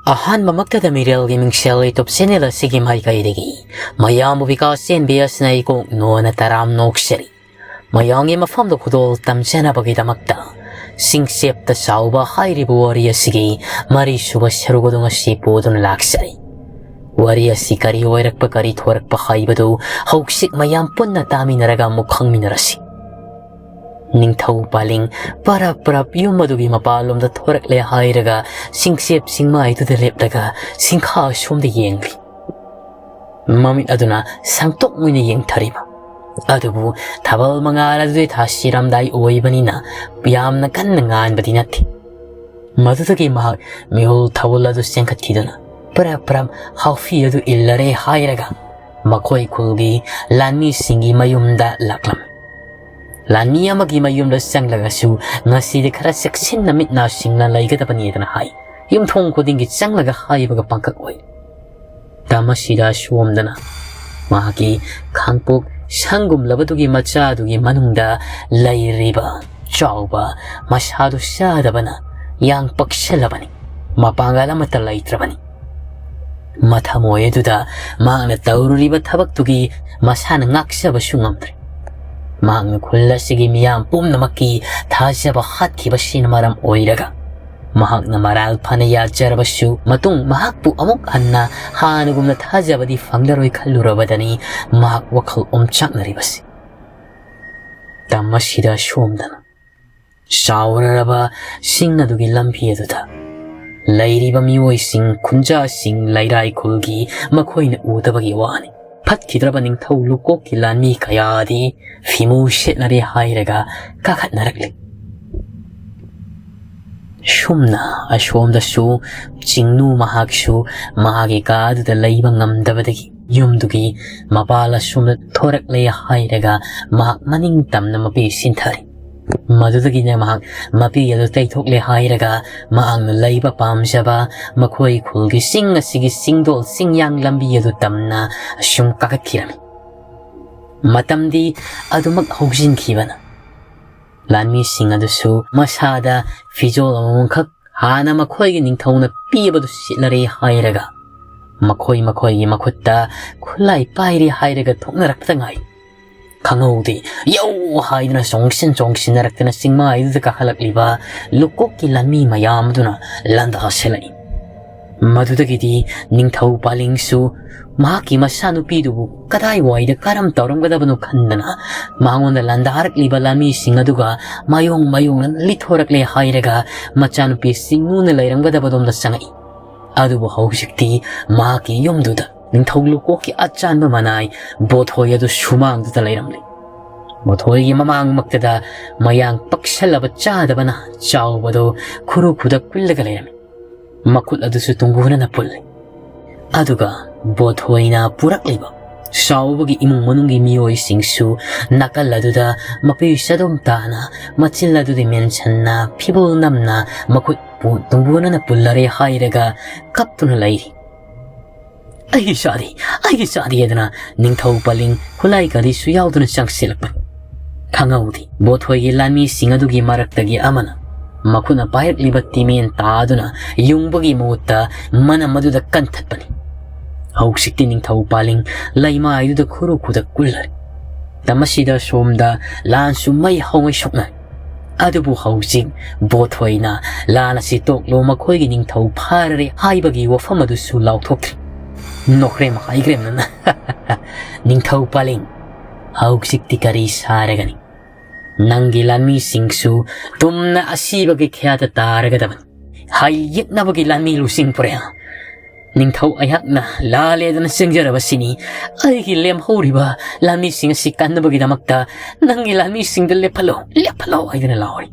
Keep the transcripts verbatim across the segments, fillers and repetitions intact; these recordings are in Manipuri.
ꯑꯍꯥꯟꯕꯃꯛꯇꯗ ꯃꯤꯔꯦꯜꯒꯤ ꯃꯤꯡꯁꯦꯜ YouTube channel ꯑꯁꯤꯒꯤ ꯃꯥꯏꯀꯩꯗꯒꯤ ꯃꯌꯥꯝꯕꯨ ꯕꯤꯀꯥꯁ ꯆꯦꯟꯕꯤ ꯑꯁꯤꯅ ꯏꯀꯣꯛ ꯅꯣꯟꯅ ꯇꯔꯥꯝ ꯅꯣꯛꯆꯔꯤ꯫ ꯃꯌꯥꯝꯒꯤ ꯃꯐꯝꯗ ꯈꯨꯗꯣꯜ ꯇꯝꯖꯅꯕꯒꯤꯗꯃꯛꯇ ꯁꯤꯡꯆꯦꯞꯇ ꯆꯥꯎꯕ ꯍꯥꯏꯔꯤꯕ ꯋꯥꯔꯤ ꯑꯁꯤꯒꯤ ꯃꯔꯤꯁꯨꯕ ꯁꯔꯨꯛ ꯑꯗꯨ ꯉꯁꯤ ꯄꯨꯗꯨꯅ ꯂꯥꯛꯆꯔꯤ꯫ ꯋꯥꯔꯤ ꯑꯁꯤ ꯀꯔꯤ ꯑꯣꯏꯔꯛꯄ, ꯀꯔꯤ ꯊꯣꯔꯛꯄ ꯍꯥꯏꯕꯗꯨ ꯍꯧꯖꯤꯛ ꯃꯌꯥꯝ ꯄꯨꯟꯅ ꯇꯥꯃꯤꯟꯅꯔꯒ ꯑꯃꯨꯛ ꯈꯪꯃꯤꯟꯅꯔꯁꯤ꯫ ꯅꯤꯡꯊꯧ ꯄꯥꯂꯤꯡ ꯄꯔꯞ ꯄꯔꯞ ꯌꯨꯝ ꯑꯗꯨꯒꯤ ꯃꯄꯥꯟꯂꯣꯝꯗ ꯊꯣꯔꯛꯂꯦ ꯍꯥꯏꯔꯒ ꯁꯤꯡꯆꯦꯞ ꯆꯤꯡꯃꯥꯏꯗꯨꯗ ꯂꯦꯞꯂꯒ ꯁꯤꯡꯈꯥ ꯁꯣꯝꯗ ꯌꯦꯡꯂꯤ꯫ ꯃꯃꯤꯠ ꯑꯗꯨꯅ ꯁꯪꯇꯣꯛ ꯑꯣꯏꯅ ꯌꯦꯡꯊꯔꯤꯕ꯫ ꯑꯗꯨꯕꯨ ꯊꯥꯕꯜ ꯃꯉꯥꯜ ꯑꯗꯨꯗꯤ ꯊꯥꯁꯤꯔꯝꯗꯥꯏ ꯑꯣꯏꯕꯅꯤꯅ ꯌꯥꯝꯅ ꯀꯟꯅ ꯉꯥꯟꯕꯗꯤ ꯅꯠꯇꯦ꯫ ꯃꯗꯨꯗꯒꯤ ꯃꯍꯥꯛ ꯃꯤꯍꯨꯜ ꯊꯥꯕꯜ ꯑꯗꯨ ꯆꯦꯟꯈꯠꯈꯤꯗꯨꯅ ꯄꯔꯞ ꯄꯔꯞ ꯍꯥꯎꯐꯤ ꯑꯗꯨ ꯏꯜꯂꯔꯦ ꯍꯥꯏꯔꯒ ꯃꯈꯣꯏ ꯈꯨꯜꯒꯤ ꯂꯥꯟꯃꯤꯁꯤꯡꯒꯤ ꯃꯌꯨꯝꯗ ꯂꯥꯛꯂꯝꯃꯤ꯫ ꯂꯥꯟꯃꯤ ꯑꯃꯒꯤ ꯃꯌꯨꯝꯗ ꯆꯪꯂꯒꯁꯨ ꯉꯁꯤꯗꯤ ꯈꯔ ꯆꯦꯛꯁꯤꯟꯅ ꯃꯤꯠ ꯅꯥ ꯁꯤꯡꯅ ꯂꯩꯒꯗꯕꯅꯤꯗꯅ ꯍꯥꯏ꯫ ꯌꯨꯝꯊꯣꯡ ꯈꯨꯗꯤꯡꯒꯤ ꯆꯪꯂꯒ ꯍꯥꯏꯕꯒ ꯄꯥꯡꯀꯛ ꯑꯣꯏ꯫ ꯇꯝ ꯑꯁꯤꯗ ꯁꯣꯝꯗꯅ ꯃꯍꯥꯛꯀꯤ ꯈꯥꯡꯄꯣꯛ ꯁꯪꯒꯨꯝꯂꯕꯗꯨꯒꯤ ꯃꯆꯥꯗꯨꯒꯤ ꯃꯅꯨꯡꯗ ꯂꯩꯔꯤꯕ ꯆꯥꯎꯕ ꯃꯁꯥꯗꯨ ꯆꯥꯗꯕꯅ ꯌꯥꯡ ꯄꯛꯁꯜꯂꯕꯅꯤ꯫ ꯃꯄꯥꯡꯒꯜ ꯑꯃꯠꯇ ꯂꯩꯇ꯭ꯔꯕꯅꯤ꯫ ꯃꯊꯃꯣꯏ ꯑꯗꯨꯗ ꯃꯍꯥꯛꯅ ꯇꯧꯔꯨꯔꯤꯕ ꯊꯕꯛꯇꯨꯒꯤ ꯃꯁꯥꯅ ꯉꯥꯛꯆꯕꯁꯨ ꯉꯝꯗ꯭ꯔꯦ꯫ ꯃꯍꯥꯛꯅ ꯈꯨꯜ ꯑꯁꯤꯒꯤ ꯃꯤꯌꯥꯝ ꯄꯨꯝꯅꯃꯛꯀꯤ ꯊꯥꯖꯕ ꯍꯥꯠꯈꯤꯕꯁꯤꯅ ꯃꯔꯝ ꯑꯣꯏꯔꯒ ꯃꯍꯥꯛꯅ ꯃꯔꯥꯜ ꯐꯅ ꯌꯥꯖꯔꯕꯁꯨ ꯃꯇꯨꯡ ꯃꯍꯥꯛꯄꯨ ꯑꯃꯨꯛ ꯍꯟꯅ ꯍꯥꯟꯅꯒꯨꯝꯅ ꯊꯥꯖꯕꯗꯤ ꯐꯪꯂꯔꯣꯏ ꯈꯜꯂꯨꯔꯕꯗꯅꯤ ꯃꯍꯥꯛ ꯋꯥꯈꯜ ꯑꯣꯝꯆꯥꯛꯅꯔꯤꯕꯁꯤ꯫ ꯇꯝ ꯑꯁꯤꯗ ꯁꯣꯝꯗꯅ ꯆꯥꯎꯔꯔꯕ ꯁꯤꯡ ꯑꯗꯨꯒꯤ ꯂꯝꯕꯤ ꯑꯗꯨꯗ ꯂꯩꯔꯤꯕ ꯃꯤꯑꯣꯏꯁꯤꯡ, ꯈꯨꯟꯖꯥꯁꯤꯡ, ꯂꯩꯔꯥꯏ ꯈꯨꯜꯒꯤ ꯃꯈꯣꯏꯅ ꯎꯗꯕꯒꯤ ꯋꯥꯅꯤ꯫ ꯐꯠꯈꯤꯗ꯭ꯔꯕ ꯅꯤꯡꯊꯧ ꯂꯨꯀꯣꯛꯀꯤ ꯂꯥꯟꯃꯤ ꯀꯌꯥꯗꯤ ꯐꯤꯃꯨ ꯁꯦꯠꯅꯔꯦ ꯍꯥꯏꯔꯒ ꯀꯥꯈꯠꯅꯔꯛꯂꯤ꯫ ꯁꯨꯝꯅ ꯑꯁꯣꯝꯗꯁꯨ ꯆꯤꯡꯅꯨ ꯃꯍꯥꯛꯁꯨ ꯃꯍꯥꯛꯀꯤ ꯀꯥ ꯑꯗꯨꯗ ꯂꯩꯕ ꯉꯝꯗꯕꯗꯒꯤ ꯌꯨꯝꯗꯨꯒꯤ ꯃꯄꯥꯜ ꯑꯁꯣꯝꯗ ꯊꯣꯔꯛꯂꯦ ꯍꯥꯏꯔꯒ ꯃꯍꯥꯛ ꯃꯅꯤꯡ ꯇꯝꯅ ꯃꯄꯤ ꯁꯤꯟꯊꯔꯤ꯫ ꯃꯗꯨꯗꯒꯤꯅ ꯃꯍꯥꯛ ꯃꯄꯤ ꯑꯗꯨ ꯇꯩꯊꯣꯛꯂꯦ ꯍꯥꯏꯔꯒ ꯃꯍꯥꯛꯅ ꯂꯩꯕ ꯄꯥꯝꯖꯕ ꯃꯈꯣꯏ ꯈꯨꯜꯒꯤ ꯆꯤꯡ ꯑꯁꯤꯒꯤ ꯆꯤꯡꯗꯣꯜ ꯆꯤꯡꯌꯥꯡ ꯂꯝꯕꯤ ꯑꯗꯨ ꯇꯝꯅ ꯑꯁꯨꯝ ꯀꯥꯈꯠꯈꯤꯔꯝꯃꯤ꯫ ꯃꯇꯝꯗꯤ ꯑꯗꯨꯃꯛ ꯍꯧꯖꯤꯟꯈꯤꯕꯅ ꯂꯥꯟꯃꯤꯁꯤꯡ ꯑꯗꯨꯁꯨ ꯃꯁꯥꯗ ꯐꯤꯖꯣꯜ ꯑꯃꯃꯝꯈꯛ ꯍꯥꯟꯅ ꯃꯈꯣꯏꯒꯤ ꯅꯤꯡꯊꯧꯅ ꯄꯤꯕꯗꯨ ꯁꯤꯠꯂꯔꯦ ꯍꯥꯏꯔꯒ ꯃꯈꯣꯏ ꯃꯈꯣꯏꯒꯤ ꯃꯈꯨꯠꯇ ꯈꯨꯠꯂꯥꯏ ꯄꯥꯏꯔꯦ ꯍꯥꯏꯔꯒ ꯊꯣꯛꯅꯔꯛꯄꯗ ꯉꯥꯏ꯫ ꯈꯪꯍꯧꯗꯦ, "ꯌꯧ!" ꯍꯥꯏꯗꯨꯅ ꯆꯣꯡꯁꯤꯟ ꯆꯣꯡꯁꯤꯟꯅꯔꯛꯇꯅ ꯆꯤꯡꯃꯥꯏꯗꯨꯗ ꯀꯥꯈꯠꯂꯛꯂꯤꯕ ꯂꯨꯀꯣꯛꯀꯤ ꯂꯥꯟꯃꯤ ꯃꯌꯥꯝ ꯑꯗꯨꯅ ꯂꯥꯟꯗꯥꯁꯤꯜꯂꯛꯏ꯫ ꯃꯗꯨꯗꯒꯤꯗꯤ ꯅꯤꯡꯊꯧ ꯄꯥꯂꯤꯡꯁꯨ ꯃꯍꯥꯛꯀꯤ ꯃꯆꯥꯅꯨꯄꯤꯗꯨꯕꯨ ꯀꯗꯥꯏꯋꯥꯏꯗ ꯀꯔꯝ ꯇꯧꯔꯝꯒꯗꯕꯅꯣ ꯈꯟꯗꯅ ꯃꯉꯣꯟꯗ ꯂꯥꯟꯗꯥꯔꯛꯂꯤꯕ ꯂꯥꯟꯃꯤꯁꯤꯡ ꯑꯗꯨꯒ ꯃꯥꯌꯣꯡ ꯃꯥꯌꯣꯡꯅꯅ ꯂꯤꯊꯣꯔꯛꯂꯦ ꯍꯥꯏꯔꯒ ꯃꯆꯥꯅꯨꯄꯤ ꯁꯤꯡꯅꯨꯅ ꯂꯩꯔꯝꯒꯗꯕꯗꯣꯝꯗ ꯆꯪꯉꯛꯏ꯫ ꯑꯗꯨꯕꯨ ꯍꯧꯖꯤꯛꯇꯤ ꯃꯍꯥꯛꯀꯤ ꯌꯨꯝꯗꯨꯗ ꯅꯤꯡꯊꯧ ꯂꯨꯀꯣꯛꯀꯤ ꯑꯆꯥꯟꯕ ꯃꯅꯥꯏ ꯕꯣꯊꯣꯏ ꯑꯗꯨ ꯁꯨꯃꯥꯡꯗꯨꯗ ꯂꯩꯔꯝꯂꯤ꯫ ꯕꯣꯊꯣꯏꯒꯤ ꯃꯃꯥꯡꯃꯛꯇꯗ ꯃꯌꯥꯡ ꯄꯛꯁꯜꯂꯕ ꯆꯥꯗꯕꯅ ꯆꯥꯎꯕꯗꯨ ꯈꯨꯔꯨ ꯈꯨꯗꯛ ꯀꯨꯜꯂꯒ ꯂꯩꯔꯝꯃꯤ꯫ ꯃꯈꯨꯠ ꯑꯗꯨꯁꯨ ꯇꯨꯡꯒꯨꯅꯅ ꯄꯨꯜꯂꯤ꯫ ꯑꯗꯨꯒ ꯕꯣꯊꯣꯏꯅ ꯄꯨꯔꯛꯂꯤꯕ ꯆꯥꯎꯕꯒꯤ ꯏꯃꯨꯡ ꯃꯅꯨꯡꯒꯤ ꯃꯤꯑꯣꯏꯁꯤꯡꯁꯨ ꯅꯥꯀꯜ ꯑꯗꯨꯗ ꯃꯄꯤ ꯆꯗꯣꯝ ꯇꯥꯅ ꯃꯆꯤꯜ ꯑꯗꯨꯗ ꯃꯦꯟꯁꯟꯅ ꯐꯤꯕꯨꯜ ꯅꯝꯅ ꯃꯈꯨꯠ ꯄꯨ-, ꯇꯨꯡꯒꯨꯅꯅ ꯄꯨꯜꯂꯔꯦ ꯍꯥꯏꯔꯒ ꯀꯞꯇꯨꯅ ꯂꯩꯔꯤ꯫ "ꯑꯩꯒꯤ ꯆꯥꯗꯤ, ꯑꯩꯒꯤ ꯆꯥꯗꯤ!" ꯍꯥꯏꯗꯨꯅ ꯅꯤꯡꯊꯧ ꯄꯥꯂꯤꯡ ꯈꯨꯠꯂꯥꯏ ꯀꯔꯤꯁꯨ ꯌꯥꯎꯗꯅ ꯆꯪꯁꯤꯜꯂꯛꯄꯅꯤ꯫ ꯈꯪꯍꯧꯗꯦ, ꯕꯣꯊꯣꯏꯒꯤ ꯂꯥꯟꯃꯤꯁꯤꯡ ꯑꯗꯨꯒꯤ ꯃꯔꯛꯇꯒꯤ ꯑꯃꯅ ꯃꯈꯨꯠꯅ ꯄꯥꯏꯔꯛꯂꯤꯕ ꯇꯤꯃꯦꯟ ꯇꯥꯗꯨꯅ ꯌꯨꯡꯕꯒꯤ ꯃꯍꯨꯠꯇ ꯃꯅꯝ ꯑꯗꯨꯗ ꯀꯟꯊꯠꯄꯅꯤ꯫ ꯍꯧꯖꯤꯛꯇꯤ ꯅꯤꯡꯊꯧ ꯄꯥꯂꯤꯡ ꯂꯩꯃꯥꯏꯗꯨꯗ ꯈꯨꯔꯨ ꯈꯨꯗꯛ ꯀꯨꯜꯂꯔꯦ꯫ ꯃꯇꯝ ꯑꯁꯤꯗ ꯁꯣꯝꯗ ꯂꯥꯟꯁꯨ ꯃꯩ ꯍꯧꯉꯩ ꯁꯣꯛꯅꯔꯦ꯫ ꯑꯗꯨꯕꯨ ꯍꯧꯖꯤꯛ ꯕꯣꯊꯣꯏꯅ ꯂꯥꯟ ꯑꯁꯤ ꯇꯣꯛꯂꯣ, ꯃꯈꯣꯏꯒꯤ ꯅꯤꯡꯊꯧ ꯐꯥꯔꯔꯦ ꯍꯥꯏꯕꯒꯤ ꯋꯥꯐꯝ ꯑꯗꯨꯁꯨ ꯂꯥꯎꯊꯣꯛꯇ꯭ꯔꯤ꯫ ꯅꯣꯛꯈ꯭ꯔꯦꯝ ꯍꯥꯏꯈ꯭ꯔꯦꯝꯅꯅ, "ꯅꯤꯡꯊꯧ ꯄꯥꯂꯤꯡ, ꯍꯧꯖꯤꯛꯇꯤ ꯀꯔꯤ ꯁꯥꯔꯒꯅꯤ? ꯅꯪꯒꯤ ꯂꯥꯟꯃꯤꯁꯤꯡꯁꯨ ꯇꯨꯝꯅ ꯑꯁꯤꯕꯒꯤ ꯈꯌꯥꯗ ꯇꯥꯔꯒꯗꯕꯅꯤ꯫ ꯍꯥꯏ ꯌꯦꯠꯅꯕꯒꯤ ꯂꯥꯟꯃꯤ ꯂꯨꯆꯤꯡ ꯄꯨꯔꯦꯜ꯫ ꯅꯤꯡꯊꯧ ꯑꯩꯍꯥꯛꯅ ꯂꯥꯜꯂꯦꯗꯅ ꯆꯦꯟꯖꯔꯕꯁꯤꯅꯤ꯫ ꯑꯩꯒꯤ ꯂꯦꯝꯍꯧꯔꯤꯕ ꯂꯥꯟꯃꯤꯁꯤꯡ ꯑꯁꯤ ꯀꯟꯅꯕꯒꯤꯗꯃꯛꯇ ꯅꯪꯒꯤ ꯂꯥꯟꯃꯤꯁꯤꯡꯗ ꯂꯦꯞꯍꯜꯂꯣ, ꯂꯦꯞꯍꯜꯂꯣ" ꯍꯥꯏꯗꯨꯅ ꯂꯥꯎꯔꯤ꯫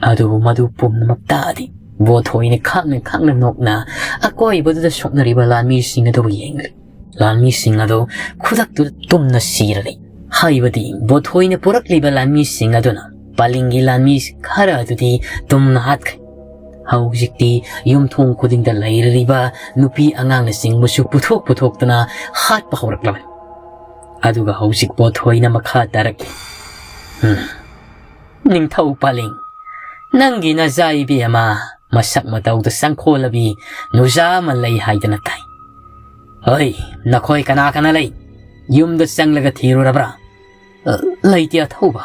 ꯑꯗꯨꯕꯨ ꯃꯗꯨ ꯄꯨꯝꯅꯃꯛ ꯇꯥꯗꯦ꯫ ꯕꯣꯊꯣꯏꯅ ꯈꯥꯡꯅ ꯈꯥꯡꯅ ꯅꯣꯛꯅ ꯑꯀꯣꯏꯕꯗꯨꯗ ꯁꯣꯛꯅꯔꯤꯕ ꯂꯥꯟꯃꯤꯁꯤꯡ ꯑꯗꯨꯕꯨ ꯌꯦꯡꯂꯤ꯫ ꯂꯥꯟꯃꯤꯁꯤꯡ ꯑꯗꯨ ꯈꯨꯗꯛꯇꯨꯗ ꯇꯨꯝꯅ ꯁꯤꯔꯔꯦ꯫ ꯍꯥꯏꯕꯗꯤ ꯕꯣꯊꯣꯏꯅ ꯄꯨꯔꯛꯂꯤꯕ ꯂꯥꯟꯃꯤꯁꯤꯡ ꯑꯗꯨꯅ ꯄꯥꯂꯤꯡꯒꯤ ꯂꯥꯟꯃꯤ ꯈꯔ ꯑꯗꯨꯗꯤ ꯇꯨꯝꯅ ꯍꯥꯠꯈ꯭ꯔꯦ꯫ ꯍꯧꯖꯤꯛꯇꯤ ꯌꯨꯝꯊꯣꯡ ꯈꯨꯗꯤꯡꯗ ꯂꯩꯔꯤꯕ ꯅꯨꯄꯤ ꯑꯉꯥꯡꯅꯆꯤꯡꯕꯁꯨ ꯄꯨꯊꯣꯛ ꯄꯨꯊꯣꯛꯇꯨꯅ ꯍꯥꯠꯄ ꯍꯧꯔꯛꯂꯕꯅꯤ꯫ ꯑꯗꯨꯒ ꯍꯧꯖꯤꯛ ꯕꯣꯊꯣꯏꯅ ꯃꯈꯥ ꯇꯥꯔꯛꯂꯤ꯫ "ꯎꯝ, ꯅꯤꯡꯊꯧ ꯄꯥꯂꯤꯡ, "ꯅꯪꯒꯤ ꯅꯆꯥ ꯏꯕꯦꯝꯃ ꯃꯁꯛ ꯃꯇꯧꯗ ꯆꯪꯈꯣꯜꯂꯕꯤ ꯅꯨꯖꯥ ꯑꯃ ꯂꯩ ꯍꯥꯏꯗꯅ ꯇꯥꯏ꯫ ꯍꯣꯏ, ꯅꯈꯣꯏ ꯀꯅꯥ ꯀꯅꯥ ꯂꯩ? ꯌꯨꯝꯗ ꯆꯪꯂꯒ ꯊꯤꯔꯨꯔꯕ꯭ꯔꯥ?" "ꯑ, ꯂꯩꯇꯦ ꯑꯊꯧꯕ,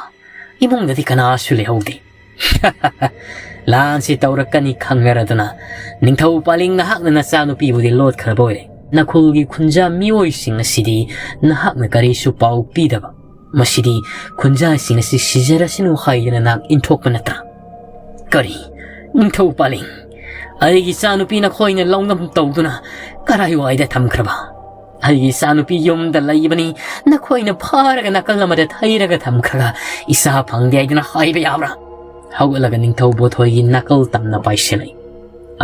ꯏꯃꯨꯡꯗꯗꯤ ꯀꯅꯥꯁꯨ ꯂꯩꯍꯧꯗꯦ꯫" "ꯂꯥꯟꯁꯤ ꯇꯧꯔꯛꯀꯅꯤ ꯈꯪꯅꯔꯗꯨꯅ ꯅꯤꯡꯊꯧ ꯄꯥꯂꯤꯡ ꯅꯍꯥꯛꯅ ꯅꯆꯥꯅꯨꯄꯤꯕꯨꯗꯤ ꯂꯣꯠꯈ꯭ꯔꯕ ꯑꯣꯏꯔꯦ꯫ ꯅꯈꯨꯜꯒꯤ ꯈꯨꯟꯖꯥ ꯃꯤꯑꯣꯏꯁꯤꯡ ꯑꯁꯤꯗꯤ ꯅꯍꯥꯛꯅ ꯀꯔꯤꯁꯨ ꯄꯥꯎ ꯄꯤꯗꯕ꯫ ꯃꯁꯤꯗꯤ ꯈꯨꯟꯖꯥꯁꯤꯡ ꯑꯁꯤ ꯁꯤꯖꯔꯁꯅꯨ ꯍꯥꯏꯗꯅ ꯅꯍꯥꯛ ꯏꯟꯊꯣꯛꯄ ꯅꯠꯇ꯭ꯔꯥ?" "ꯀꯔꯤ? ꯅꯤꯡꯊꯧ ꯄꯥꯂꯤꯡ, ꯑꯩꯒꯤ ꯏꯆꯥꯅꯨꯄꯤ ꯅꯈꯣꯏꯅ ꯂꯧꯅꯝ ꯇꯧꯗꯨꯅ ꯀꯔꯥꯏꯋꯥꯏꯗ ꯊꯝꯈ꯭ꯔꯕ? ꯑꯩꯒꯤ ꯏꯆꯥꯅꯨꯄꯤ ꯌꯨꯝꯗ ꯂꯩꯕꯅꯤ, ꯅꯈꯣꯏꯅ ꯐꯥꯔꯒ ꯅꯥꯀꯜ ꯑꯃꯗ ꯊꯩꯔꯒ ꯊꯝꯈ꯭ꯔꯒ ꯏꯆꯥ ꯐꯪꯗꯦ ꯍꯥꯏꯗꯅ ꯍꯥꯏꯕ ꯌꯥꯕ꯭ꯔꯥ?" ꯍꯧꯒꯠꯂꯒ ꯅꯤꯡꯊꯧ ꯕꯣꯊꯣꯏꯒꯤ ꯅꯥꯀꯜ ꯇꯝꯅ ꯄꯥꯏꯁꯤꯜꯂꯤ꯫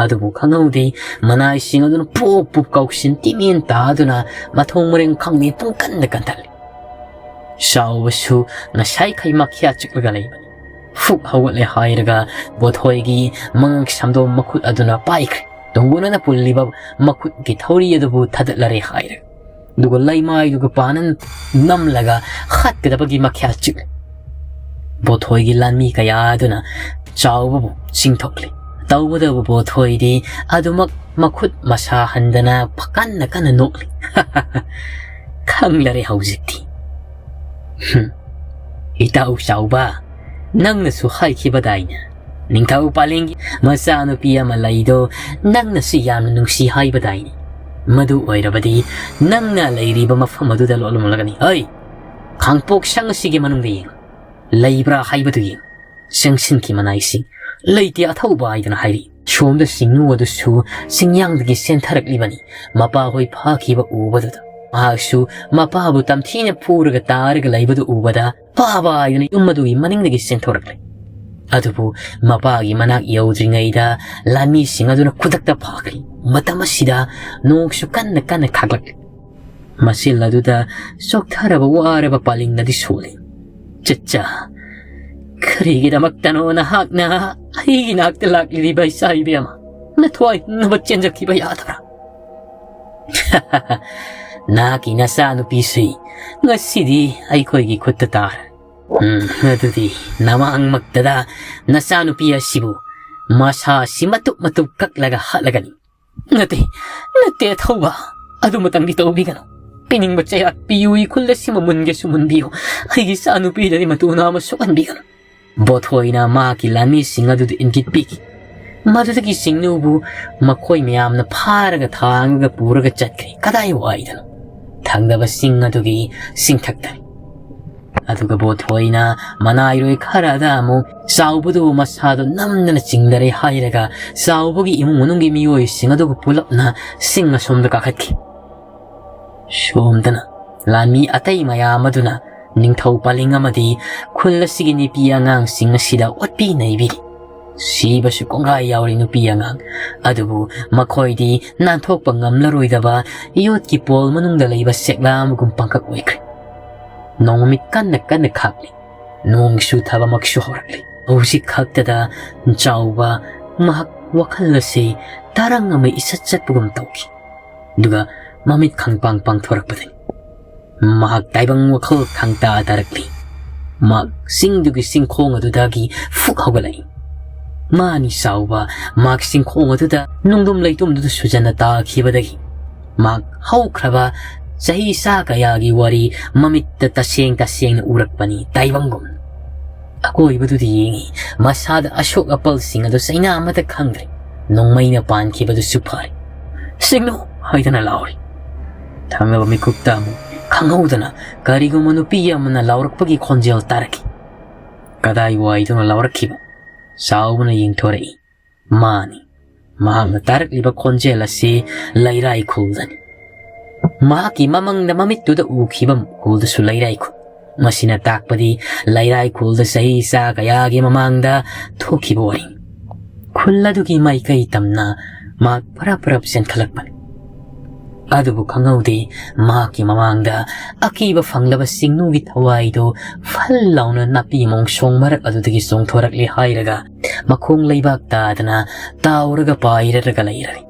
ꯑꯗꯨꯕꯨ ꯈꯪꯍꯧꯗꯦ, ꯃꯅꯥꯏꯁꯤꯡ ꯑꯗꯨꯅ ꯄꯨꯞ ꯄꯨꯞ ꯀꯥꯎꯁꯤꯟ ꯇꯤꯃꯦꯟ ꯇꯥꯗꯨꯅ ꯃꯊꯣꯡ ꯃꯔꯦꯡ ꯈꯪꯗꯦ ꯄꯨꯡꯀꯟꯗ ꯀꯟꯊꯠꯂꯤ꯫ ꯆꯥꯎꯕꯁꯨ ꯉꯁꯥꯏꯈꯩ ꯃꯈ꯭ꯌꯥ ꯆꯤꯛꯂꯒ ꯂꯩꯕꯅꯤ꯫ ꯐꯨꯛ ꯍꯧꯒꯠꯂꯦ ꯍꯥꯏꯔꯒ ꯕꯣꯊꯣꯏꯒꯤ ꯃꯉꯛ ꯁꯝꯗꯣꯝ ꯃꯈꯨꯠ ꯑꯗꯨꯅ ꯄꯥꯏꯈ꯭ꯔꯦ꯫ ꯇꯣꯡꯒꯣꯟꯅꯅ ꯄꯨꯜꯂꯤꯕ ꯃꯈꯨꯠꯀꯤ ꯊꯧꯔꯤ ꯑꯗꯨꯕꯨ ꯊꯥꯗꯠꯂꯔꯦ ꯍꯥꯏꯔꯒ, ꯑꯗꯨꯒ ꯂꯩꯃꯥꯏꯗꯨꯒ ꯄꯥꯅ ꯅꯝꯂꯒ ꯍꯥꯠꯀꯗꯕꯒꯤ ꯃꯈ꯭ꯌꯥ ꯆꯤꯛꯂꯤ꯫ ꯕꯣꯊꯣꯏꯒꯤ ꯂꯥꯟꯃꯤ ꯀꯌꯥ ꯑꯗꯨꯅ ꯆꯥꯎꯕꯕꯨ ꯆꯤꯡꯊꯣꯛꯂꯤ꯫ ꯇꯧꯕꯇꯕꯨ ꯕꯣꯊꯣꯏꯗꯤ ꯑꯗꯨꯃꯛ ꯃꯈꯨꯠ ꯃꯁꯥ ꯍꯟꯗꯅ ꯀꯟꯅ ꯀꯟꯅ ꯅꯣꯛꯂꯤ꯫ "ꯈꯪꯂꯔꯦ ꯍꯧꯖꯤꯛꯇꯤ꯫ ꯍꯨꯝ, ꯏꯇꯥꯎ ꯆꯥꯎꯕ, ꯅꯪꯅꯁꯨ ꯍꯥꯏꯈꯤꯕꯗꯥꯏꯅꯦ, ꯅꯤꯡꯊꯧ ꯄꯥꯂꯦꯡꯒꯤ ꯃꯆꯥꯅꯨꯄꯤ ꯑꯃ ꯂꯩꯗꯣ ꯅꯪꯅꯁꯨ ꯌꯥꯝꯅ ꯅꯨꯡꯁꯤ ꯍꯥꯏꯕꯗꯥꯏꯅꯦ? ꯃꯗꯨ ꯑꯣꯏꯔꯕꯗꯤ ꯅꯪꯅ ꯂꯩꯔꯤꯕ ꯃꯐꯝ ꯑꯗꯨꯗ ꯂꯣꯠꯂꯝꯂꯒꯅꯤ꯫ ꯍꯩ, ꯈꯥꯡꯄꯣꯛ ꯁꯪ ꯑꯁꯤꯒꯤ ꯃꯅꯨꯡꯗ ꯌꯦꯡꯉꯨ, ꯂꯩꯕ꯭ꯔꯥ ꯍꯥꯏꯕꯗꯨ ꯌꯦꯡꯉꯨ꯫" ꯆꯪꯁꯤꯟꯈꯤ ꯃꯅꯥꯏꯁꯤ꯫ "ꯂꯩꯇꯦ ꯑꯊꯧꯕ" ꯍꯥꯏꯗꯅ ꯍꯥꯏꯔꯤ꯫ ꯁꯣꯝꯗ ꯁꯤꯡꯅꯨ ꯑꯗꯨꯁꯨ ꯆꯤꯡꯌꯥꯡꯗꯒꯤ ꯆꯦꯟꯊꯔꯛꯂꯤꯕꯅꯤ꯫ ꯃꯄꯥꯍꯣꯏ ꯐꯥꯈꯤꯕ ꯎꯕꯗꯨꯗ ꯃꯍꯥꯛꯁꯨ ꯃꯄꯥꯕꯨ ꯇꯝꯊꯤꯅ ꯐꯨꯔꯒ ꯇꯥꯔꯒ ꯂꯩꯕꯗꯨ ꯎꯕꯗ ꯄꯥꯕ ꯍꯥꯏꯗꯨꯅ ꯌꯨꯝ ꯑꯗꯨꯒꯤ ꯃꯅꯤꯡꯗꯒꯤ ꯆꯦꯟꯊꯣꯔꯛꯂꯦ꯫ ꯑꯗꯨꯕꯨ ꯃꯄꯥꯒꯤ ꯃꯅꯥꯛ ꯌꯧꯗ꯭ꯔꯤꯉꯩꯗ ꯂꯥꯟꯃꯤꯁꯤꯡ ꯑꯗꯨꯅ ꯈꯨꯗꯛꯇ ꯐꯥꯈ꯭ꯔꯦ꯫ ꯃꯇꯝ ꯑꯁꯤꯗ ꯅꯣꯡꯁꯨ ꯀꯟꯅ ꯀꯟꯅ ꯈꯥꯛꯂꯛꯂꯦ꯫ ꯃꯆꯤꯜ ꯑꯗꯨꯗ ꯆꯣꯛꯊꯔꯕ ꯋꯥꯔꯕ ꯄꯥꯂꯤꯡꯅꯗꯤ ꯁꯣꯜꯂꯤ꯫ "ꯆꯠꯆꯥ, ꯀꯔꯤꯒꯤꯗꯃꯛꯇꯅꯣ ꯅꯍꯥꯛꯅ ꯑꯩꯒꯤ ꯅꯥꯛꯇ ꯂꯥꯛꯂꯤꯕ ꯏꯆꯥ ꯏꯕꯦꯝꯃ? ꯅꯊ꯭ꯋꯥꯏ ꯍꯨꯟꯅꯕ ꯆꯦꯟꯖꯈꯤꯕ ꯌꯥꯗꯕ꯭ꯔꯥ?" "ꯅꯍꯥꯛꯀꯤ ꯅꯆꯥꯅꯨꯄꯤꯁꯤ ꯉꯁꯤꯗꯤ ꯑꯩꯈꯣꯏꯒꯤ ꯈꯨꯠꯇ ꯇꯥꯔꯦ꯫ "ꯎꯝ, ꯑꯗꯨꯗꯤ ꯅꯃꯥꯡꯃꯛꯇꯗ ꯅꯆꯥꯅꯨꯄꯤ ꯑꯁꯤꯕꯨ ꯃꯁꯥꯁꯤ ꯃꯇꯨꯞ ꯃꯇꯨꯞ ꯀꯛꯂꯒ ꯍꯥꯠꯂꯒꯅꯤ꯫" "ꯅꯠꯇꯦ, ꯅꯠꯇꯦ ꯑꯊꯧꯕ, ꯑꯗꯨꯃꯇꯪꯗꯤ ꯇꯧꯕꯤꯒꯅꯨ꯫ ꯄꯤꯅꯤꯡꯕ ꯆꯩꯔꯥꯛ ꯄꯤꯌꯨ, ꯏꯈꯨꯜ ꯑꯁꯤꯃ ꯃꯨꯟꯒꯦꯁꯨ ꯃꯨꯟꯕꯤꯌꯨ, ꯑꯩꯒꯤ ꯏꯆꯥꯅꯨꯄꯤꯗꯗꯤ ꯃꯇꯨ ꯅꯥꯎ ꯑꯃ ꯁꯣꯛꯍꯟꯕꯤꯒꯅꯨ꯫" ꯕꯣꯊꯣꯏꯅ ꯃꯍꯥꯛꯀꯤ ꯂꯥꯟꯃꯤꯁꯤꯡ ꯑꯗꯨꯗ ꯏꯪꯒꯤꯠ ꯄꯤꯈꯤ꯫ ꯃꯗꯨꯗꯒꯤ ꯁꯤꯡꯅꯨꯕꯨ ꯃꯈꯣꯏ ꯃꯌꯥꯝꯅ ꯐꯥꯔꯒ ꯊꯥꯡꯉꯒ ꯄꯨꯔꯒ ꯆꯠꯈ꯭ꯔꯦ꯫ ꯀꯗꯥꯏ ꯋꯥꯏꯗꯅꯣ? ꯊꯪꯅꯕ ꯆꯤꯡ ꯑꯗꯨꯒꯤ ꯆꯤꯡꯊꯛꯇꯅꯤ꯫ ꯑꯗꯨꯒ ꯕꯣꯊꯣꯏꯅ ꯃꯅꯥꯏꯔꯣꯏ ꯈꯔꯗ ꯑꯃꯨꯛ ꯆꯥꯎꯕꯗꯨ ꯃꯁꯥꯗꯨ ꯅꯝꯗꯅ ꯆꯤꯡꯗꯔꯦ ꯍꯥꯏꯔꯒ ꯆꯥꯎꯕꯒꯤ ꯏꯃꯨꯡ ꯃꯅꯨꯡꯒꯤ ꯃꯤꯑꯣꯏꯁꯤꯡ ꯑꯗꯨꯒ ꯄꯨꯂꯞꯅ ꯆꯤꯡ ꯑꯁꯣꯝꯗ ꯀꯥꯈꯠꯈꯤ꯫ ꯁꯣꯝꯗꯅ ꯂꯥꯟꯃꯤ ꯑꯇꯩ ꯃꯌꯥꯝ ꯑꯗꯨꯅ ꯅꯤꯡꯊꯧ ꯄꯂꯤꯡ ꯑꯃꯗꯤ ꯈꯨꯜ ꯑꯁꯤꯒꯤ ꯅꯨꯄꯤ ꯑꯉꯥꯡꯁꯤꯡ ꯑꯁꯤꯗ ꯑꯣꯠꯄꯤ ꯅꯩꯕꯤꯔꯤ꯫ ꯁꯤꯕꯁꯨ ꯀꯣꯡꯒꯥꯏ ꯌꯥꯎꯔꯤ ꯅꯨꯄꯤ ꯑꯉꯥꯡ꯫ ꯑꯗꯨꯕꯨ ꯃꯈꯣꯏꯗꯤ ꯅꯥꯟꯊꯣꯛꯄ ꯉꯝꯂꯔꯣꯏꯗꯕ ꯌꯣꯠꯀꯤ ꯄꯣꯜ ꯃꯅꯨꯡꯗ ꯂꯩꯕ ꯆꯦꯛꯂꯥ ꯑꯃꯒꯨꯝ ꯄꯪꯀꯛ ꯑꯣꯏꯈ꯭ꯔꯦ꯫ ꯅꯣꯡꯃꯤꯠ ꯀꯟꯅ ꯀꯟꯅ ꯈꯥꯛꯂꯤ꯫ ꯅꯣꯡꯁꯨ ꯊꯥꯕꯃꯛꯁꯨ ꯍꯧꯔꯛꯂꯤ꯫ ꯍꯧꯖꯤꯛ ꯈꯛꯇꯗ ꯆꯥꯎꯕ ꯃꯍꯥꯛ ꯋꯥꯈꯜ ꯑꯁꯤ ꯇꯔꯪ ꯑꯃ ꯏꯆꯠ ꯆꯠꯄꯒꯨꯝ ꯇꯧꯈꯤ꯫ ꯑꯗꯨꯒ ꯃꯃꯤꯠ ꯈꯪꯄꯥꯡ ꯄꯥꯡꯊꯣꯔꯛꯄꯗꯅꯤ ꯃꯍꯥꯛ ꯇꯥꯏꯕꯪ ꯋꯥꯈꯜ ꯈꯪꯇꯥ ꯇꯥꯔꯛꯂꯤ꯫ ꯃꯍꯥꯛ ꯆꯤꯡꯗꯨꯒꯤ ꯆꯤꯡꯈꯣꯡ ꯑꯗꯨꯗꯒꯤ ꯐꯨꯛ ꯍꯧꯒꯠꯂꯛꯏ꯫ ꯃꯥꯅꯤ ꯆꯥꯎꯕ ꯃꯍꯥꯛ ꯆꯤꯡꯈꯣꯡ ꯑꯗꯨꯗ ꯅꯨꯡꯗꯨꯝ ꯂꯩꯇꯨꯝꯗꯨꯗ ꯁꯨꯖꯟꯅ ꯇꯥꯈꯤꯕꯗꯒꯤ ꯃꯍꯥꯛ ꯍꯧꯈ꯭ꯔꯕ ꯆꯍꯤ ꯆꯥ ꯀꯌꯥꯒꯤ ꯋꯥꯔꯤ ꯃꯃꯤꯠꯇ ꯇꯁꯦꯡ ꯇꯁꯦꯡꯅ ꯎꯔꯛꯄꯅꯤ ꯇꯥꯏꯕꯪꯒꯨꯝ꯫ ꯑꯀꯣꯏꯕꯗꯨꯗ ꯌꯦꯡꯉꯤ꯫ ꯃꯁꯥꯗ ꯑꯁꯣꯛ ꯑꯄꯜꯁꯤꯡ ꯑꯗꯨ ꯆꯩꯅꯥ ꯑꯃꯠꯇ ꯈꯪꯗ꯭ꯔꯦ꯫ ꯅꯣꯡꯃꯩꯅ ꯄꯥꯟꯈꯤꯕꯗꯨꯁꯨ ꯐꯔꯦ꯫ "ꯁꯤꯡꯅꯨ!" ꯍꯥꯏꯗꯅ ꯂꯥꯎꯔꯤ꯫ ꯊꯪꯅꯕ ꯃꯤꯀꯨꯞꯇ ꯑꯃꯨꯛ ꯈꯪꯍꯧꯗꯅ ꯀꯔꯤꯒꯨꯝꯕ ꯅꯨꯄꯤ ꯑꯃꯅ ꯂꯥꯎꯔꯛꯄꯒꯤ ꯈꯣꯟꯖꯦꯜ ꯇꯥꯔꯛꯈꯤ꯫ ꯀꯗꯥꯏ ꯋꯥꯏꯗꯅꯣ ꯂꯥꯎꯔꯛꯈꯤꯕ? ꯆꯥꯎꯕꯅ ꯌꯦꯡꯊꯣꯔꯛꯏ꯫ ꯃꯥꯅꯤ, ꯃꯍꯥꯛꯅ ꯇꯥꯔꯛꯂꯤꯕ ꯈꯣꯟꯖꯦꯜ ꯑꯁꯤ ꯂꯩꯔꯥꯏꯈꯨꯜꯗꯅꯤ꯫ ꯃꯍꯥꯛꯀꯤ ꯃꯃꯪꯗ ꯃꯃꯤꯠꯇꯨꯗ ꯎꯈꯤꯕ ꯈꯨꯜꯗꯁꯨ ꯂꯩꯔꯥꯏꯈꯨꯜ꯫ ꯃꯁꯤꯅ ꯇꯥꯛꯄꯗꯤ ꯂꯩꯔꯥꯏꯈꯨꯜꯗ ꯆꯍꯤ ꯆꯥ ꯀꯌꯥꯒꯤ ꯃꯃꯥꯡꯗ ꯊꯣꯛꯈꯤꯕ ꯋꯥꯔꯤꯅꯤ꯫ ꯈꯨꯜ ꯑꯗꯨꯒꯤ ꯃꯥꯏꯀꯩ ꯇꯝꯅ ꯃꯍꯥꯛ ꯄꯔꯞ ꯄꯔꯞ ꯆꯦꯟꯈꯠꯂꯛꯄꯅꯤ꯫ ꯑꯗꯨꯕꯨ ꯈꯪꯍꯧꯗꯦ, ꯃꯍꯥꯛꯀꯤ ꯃꯃꯥꯡꯗ ꯑꯀꯤꯕ ꯐꯪꯂꯕ ꯁꯤꯡꯅꯨꯒꯤ ꯊꯋꯥꯏꯗꯨ ꯐꯜ ꯂꯥꯎꯅ ꯅꯥꯄꯤ ꯃꯣꯡꯁꯣꯡ ꯃꯔꯛ ꯑꯗꯨꯗꯒꯤ ꯆꯣꯡꯊꯣꯔꯛꯂꯦ ꯍꯥꯏꯔꯒ ꯃꯈꯣꯡ ꯂꯩꯕꯥꯛ ꯇꯥꯗꯅ ꯇꯥꯎꯔꯒ ꯄꯥꯏꯔꯔꯒ ꯂꯩꯔꯔꯦ꯫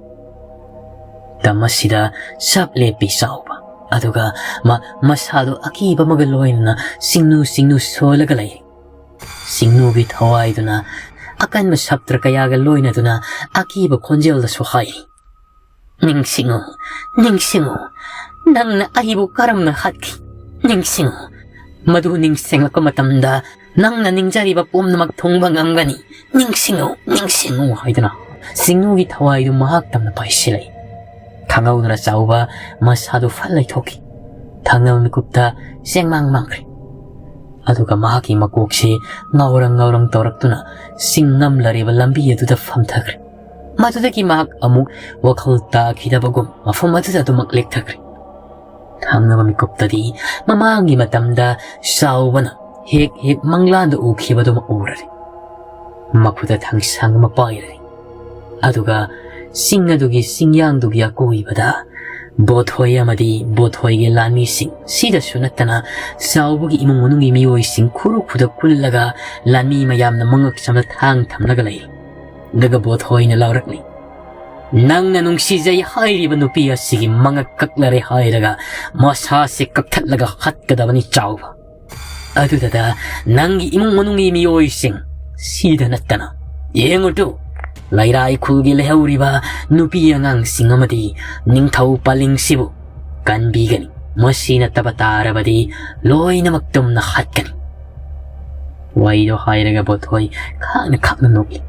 ꯃꯇꯝ ꯑꯁꯤꯗ ꯆꯞ ꯂꯦꯞꯄꯤ ꯆꯥꯎꯕ꯫ ꯑꯗꯨꯒ ꯃ-, ꯃꯁꯥꯗꯣ ꯑꯀꯤꯕ ꯑꯃꯒ ꯂꯣꯏꯅꯅ ꯁꯤꯡꯅꯨ ꯁꯤꯡꯅꯨ ꯁꯣꯜꯂꯒ ꯂꯩ꯫ ꯁꯤꯡꯅꯨꯒꯤ ꯊꯋꯥꯏꯗꯨꯅ ꯑꯀꯟꯕ ꯁꯞꯇ꯭ꯔ ꯀꯌꯥꯒ ꯂꯣꯏꯅꯗꯨꯅ ꯑꯀꯤꯕ ꯈꯣꯟꯖꯦꯜꯗꯁꯨ ꯍꯥꯏ, "ꯅꯤꯡꯁꯤꯡꯉꯨ, ꯅꯤꯡꯁꯤꯡꯉꯨ, ꯅꯪꯅ ꯑꯩꯕꯨ ꯀꯔꯝꯅ ꯍꯥꯠꯈꯤ? ꯅꯤꯡꯁꯤꯡꯉꯨ, ꯃꯗꯨ ꯅꯤꯡꯁꯤꯡꯂꯛꯄ ꯃꯇꯝꯗ ꯅꯪꯅ ꯅꯤꯡꯖꯔꯤꯕ ꯄꯨꯝꯅꯃꯛ ꯊꯨꯡꯕ ꯉꯝꯒꯅꯤ꯫ ꯅꯤꯡꯁꯤꯡꯉꯨ, ꯅꯤꯡꯁꯤꯡꯉꯨ" ꯍꯥꯏꯗꯨꯅ ꯁꯤꯡꯅꯨꯒꯤ ꯊꯋꯥꯏꯗꯨ ꯃꯍꯥꯛ ꯇꯝꯅ ꯄꯥꯏꯁꯤꯜꯂꯛꯏ꯫ ꯈꯪꯍꯧꯗꯅ ꯆꯥꯎꯕ ꯃꯁꯥꯗꯨ ꯐꯠ ꯂꯩꯊꯣꯛꯈꯤ꯫ ꯊꯪꯅꯕ ꯃꯤꯀꯨꯞꯇ ꯆꯦꯡꯃꯥꯡ ꯃꯥꯡꯈ꯭ꯔꯦ꯫ ꯑꯗꯨꯒ ꯃꯍꯥꯛꯀꯤ ꯃꯀꯣꯛꯁꯤ ꯉꯥꯎꯔꯪ ꯉꯥꯎꯔꯪ ꯇꯧꯔꯛꯇꯨꯅ ꯁꯤꯡ ꯅꯝꯂꯔꯤꯕ ꯂꯝꯕꯤ ꯑꯗꯨꯗ ꯐꯝꯊꯈ꯭ꯔꯦ꯫ ꯃꯗꯨꯗꯒꯤ ꯃꯍꯥꯛ ꯑꯃꯨꯛ ꯋꯥꯈꯜ ꯇꯥꯈꯤꯗꯕꯒꯨꯝ ꯃꯐꯝ ꯑꯗꯨꯗ ꯑꯗꯨꯃꯛ ꯂꯦꯛꯊꯈ꯭ꯔꯦ꯫ ꯊꯪꯅꯕ ꯃꯤꯀꯨꯞꯇꯗꯤ ꯃꯃꯥꯡꯒꯤ ꯃꯇꯝꯗ ꯆꯥꯎꯕꯅ ꯍꯦꯛ ꯍꯦꯛ ꯃꯪꯂꯥꯟꯗ ꯎꯈꯤꯕꯗꯨꯃꯛ ꯎꯔꯔꯦ꯫ ꯃꯈꯨꯠꯇ ꯊꯥꯡꯁꯥꯡ ꯑꯃ ꯄꯥꯏꯔꯔꯦ꯫ ꯑꯗꯨꯒ ꯆꯤꯡ ꯑꯗꯨꯒꯤ ꯆꯤꯡꯌꯥꯡꯗꯨꯒꯤ ꯑꯀꯣꯏꯕꯗ ꯕꯣꯊꯣꯏ ꯑꯃꯗꯤ ꯕꯣꯊꯣꯏꯒꯤ ꯂꯥꯟꯃꯤꯁꯤꯡ, ꯁꯤꯗꯁꯨ ꯅꯠꯇꯅ ꯆꯥꯎꯕꯒꯤ ꯏꯃꯨꯡ ꯃꯅꯨꯡꯒꯤ ꯃꯤꯑꯣꯏꯁꯤꯡ ꯈꯨꯔꯨ ꯈꯨꯗ ꯀꯨꯜꯂꯒ ꯂꯥꯟꯃꯤ ꯃꯌꯥꯝꯅ ꯃꯉꯛ ꯁꯝꯅ ꯊꯥꯡ ꯊꯝꯂꯒ ꯂꯩ꯫ ꯑꯗꯨꯒ ꯕꯣꯊꯣꯏꯅ ꯂꯥꯎꯔꯛꯂꯤ, "ꯅꯪꯅ ꯅꯨꯡꯁꯤꯖꯩ ꯍꯥꯏꯔꯤꯕ ꯅꯨꯄꯤ ꯑꯁꯤꯒꯤ ꯃꯉꯛ ꯀꯛꯂꯔꯦ ꯍꯥꯏꯔꯒ ꯃꯁꯥꯁꯦ ꯀꯛꯊꯠꯂꯒ ꯍꯥꯠꯀꯗꯕꯅꯤ ꯆꯥꯎꯕ꯫ ꯑꯗꯨꯗ ꯅꯪꯒꯤ ꯏꯃꯨꯡ ꯃꯅꯨꯡꯒꯤ ꯃꯤꯑꯣꯏꯁꯤꯡ, ꯁꯤꯗ ꯅꯠꯇꯅ ꯌꯦꯡꯉꯨꯇꯨ, ꯂꯩꯔꯥꯏ ꯈꯨꯜꯒꯤ ꯂꯩꯍꯧꯔꯤꯕ ꯅꯨꯄꯤ ꯑꯉꯥꯡꯁꯤꯡ ꯑꯃꯗꯤ ꯅꯤꯡꯊꯧ ꯄꯂꯤꯡꯁꯤꯕꯨ ꯀꯟꯕꯤꯒꯅꯤ꯫ ꯃꯁꯤ ꯅꯠꯇꯕ ꯇꯥꯔꯕꯗꯤ ꯂꯣꯏꯅꯃꯛ ꯇꯨꯝꯅ ꯍꯥꯠꯀꯅꯤ"꯫ ꯋꯥꯔꯤꯗꯣ ꯍꯥꯏꯔꯒ ꯕꯣꯊꯣꯏ ꯈꯥꯡꯅ ꯈꯥꯡꯅ ꯅꯣꯛꯏ꯫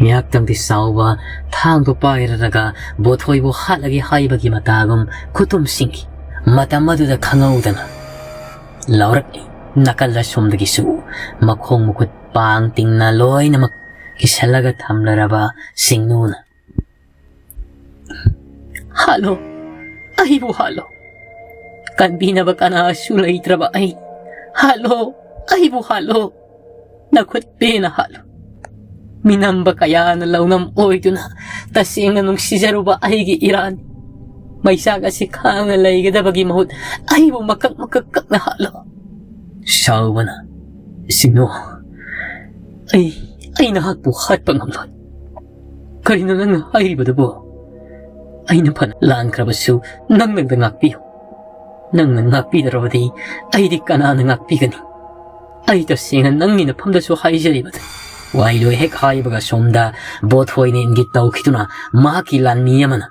ꯉꯥꯏꯍꯥꯛꯇꯪꯗꯤ ꯆꯥꯎꯕ ꯊꯥꯡꯗꯣ ꯄꯥꯏꯔꯔꯒ ꯕꯣꯊꯣꯏꯕꯨ ꯍꯥꯠꯂꯒꯦ ꯍꯥꯏꯕꯒꯤ ꯃꯇꯥꯒꯨꯝ ꯈꯨꯇꯨꯝꯁꯤꯡꯈꯤ꯫ ꯃꯇꯝ ꯑꯗꯨꯗ ꯈꯪꯍꯧꯗꯅ ꯂꯥꯎꯔꯛꯂꯤ꯫ ꯅꯥꯀꯜ ꯑꯁꯣꯝꯗꯒꯤꯁꯨ ꯃꯈꯣꯡ ꯃꯈꯨꯠ ꯄꯥꯡ ꯇꯤꯡꯅ ꯂꯣꯏꯅꯃꯛ ꯀꯤꯁꯜꯂꯒ ꯊꯝꯂꯔꯕ ꯁꯤꯡꯅꯨꯅ, "ꯍꯥꯠꯂꯣ, ꯑꯩꯕꯨ ꯍꯥꯠꯂꯣ꯫ ꯀꯟꯕꯤꯅꯕ ꯀꯅꯥꯁꯨ ꯂꯩꯇ꯭ꯔꯕ ꯑꯩ꯫ ꯍꯥꯠꯂꯣ, ꯑꯩꯕꯨ ꯍꯥꯠꯂꯣ꯫ ꯅꯈꯨꯠ ꯄꯦꯟꯅ ꯍꯥꯠꯂꯨ꯫ ꯃꯤꯅꯝꯕ ꯀꯌꯥꯅ ꯂꯧꯅꯝ ꯑꯣꯏꯗꯨꯅ ꯇꯁꯦꯡꯅ ꯅꯨꯡꯁꯤꯖꯔꯨꯕ ꯑꯩꯒꯤ ꯏꯔꯥꯅꯤ꯫ ꯃꯩꯆꯥꯛ ꯑꯁꯤ ꯈꯥꯡꯅ ꯂꯩꯒꯗꯕꯒꯤ ꯃꯍꯨꯠ ꯑꯩꯕꯨ ꯃꯀꯛ ꯃꯀꯛ ꯀꯛꯅ ꯍꯥꯠꯂꯣ"꯫ ꯁꯥꯎꯕꯅ, "ꯁꯤꯡꯅꯨ, ꯑꯩ, ꯑꯩ ꯅꯍꯥꯛꯄꯨ ꯍꯥꯠꯄ ꯉꯝꯂꯣꯏ꯫ ꯀꯔꯤꯅꯣ ꯅꯪꯅ ꯍꯥꯏꯔꯤꯕꯗꯨꯕꯨ? ꯑꯩꯅ ꯐꯅ ꯂꯥꯟꯈ꯭ꯔꯕꯁꯨ ꯅꯪꯅ ꯉꯥꯛꯄꯤꯌꯨ"꯫ ꯅꯪꯅ ꯉꯥꯛꯄꯤꯗ꯭ꯔꯕꯗꯤ ꯑꯩꯗꯤ ꯀꯅꯥꯅ ꯉꯥꯛꯄꯤꯒꯅꯤ? ꯑꯩ ꯇꯁꯦꯡꯅ ꯅꯪꯒꯤ ꯅꯐꯝꯗꯁꯨ ꯍꯥꯏꯖꯔꯤꯕꯅꯤ꯫ ꯋꯥꯏꯂꯣꯏ ꯍꯦꯛ ꯍꯥꯏꯕꯒ ꯁꯣꯝꯗ ꯕꯣꯠ ꯍꯣꯏꯅ ꯏꯪꯒꯤꯠ ꯇꯧꯈꯤꯗꯨꯅ ꯃꯍꯥꯛꯀꯤ ꯂꯥꯟꯃꯤ ꯑꯃꯅ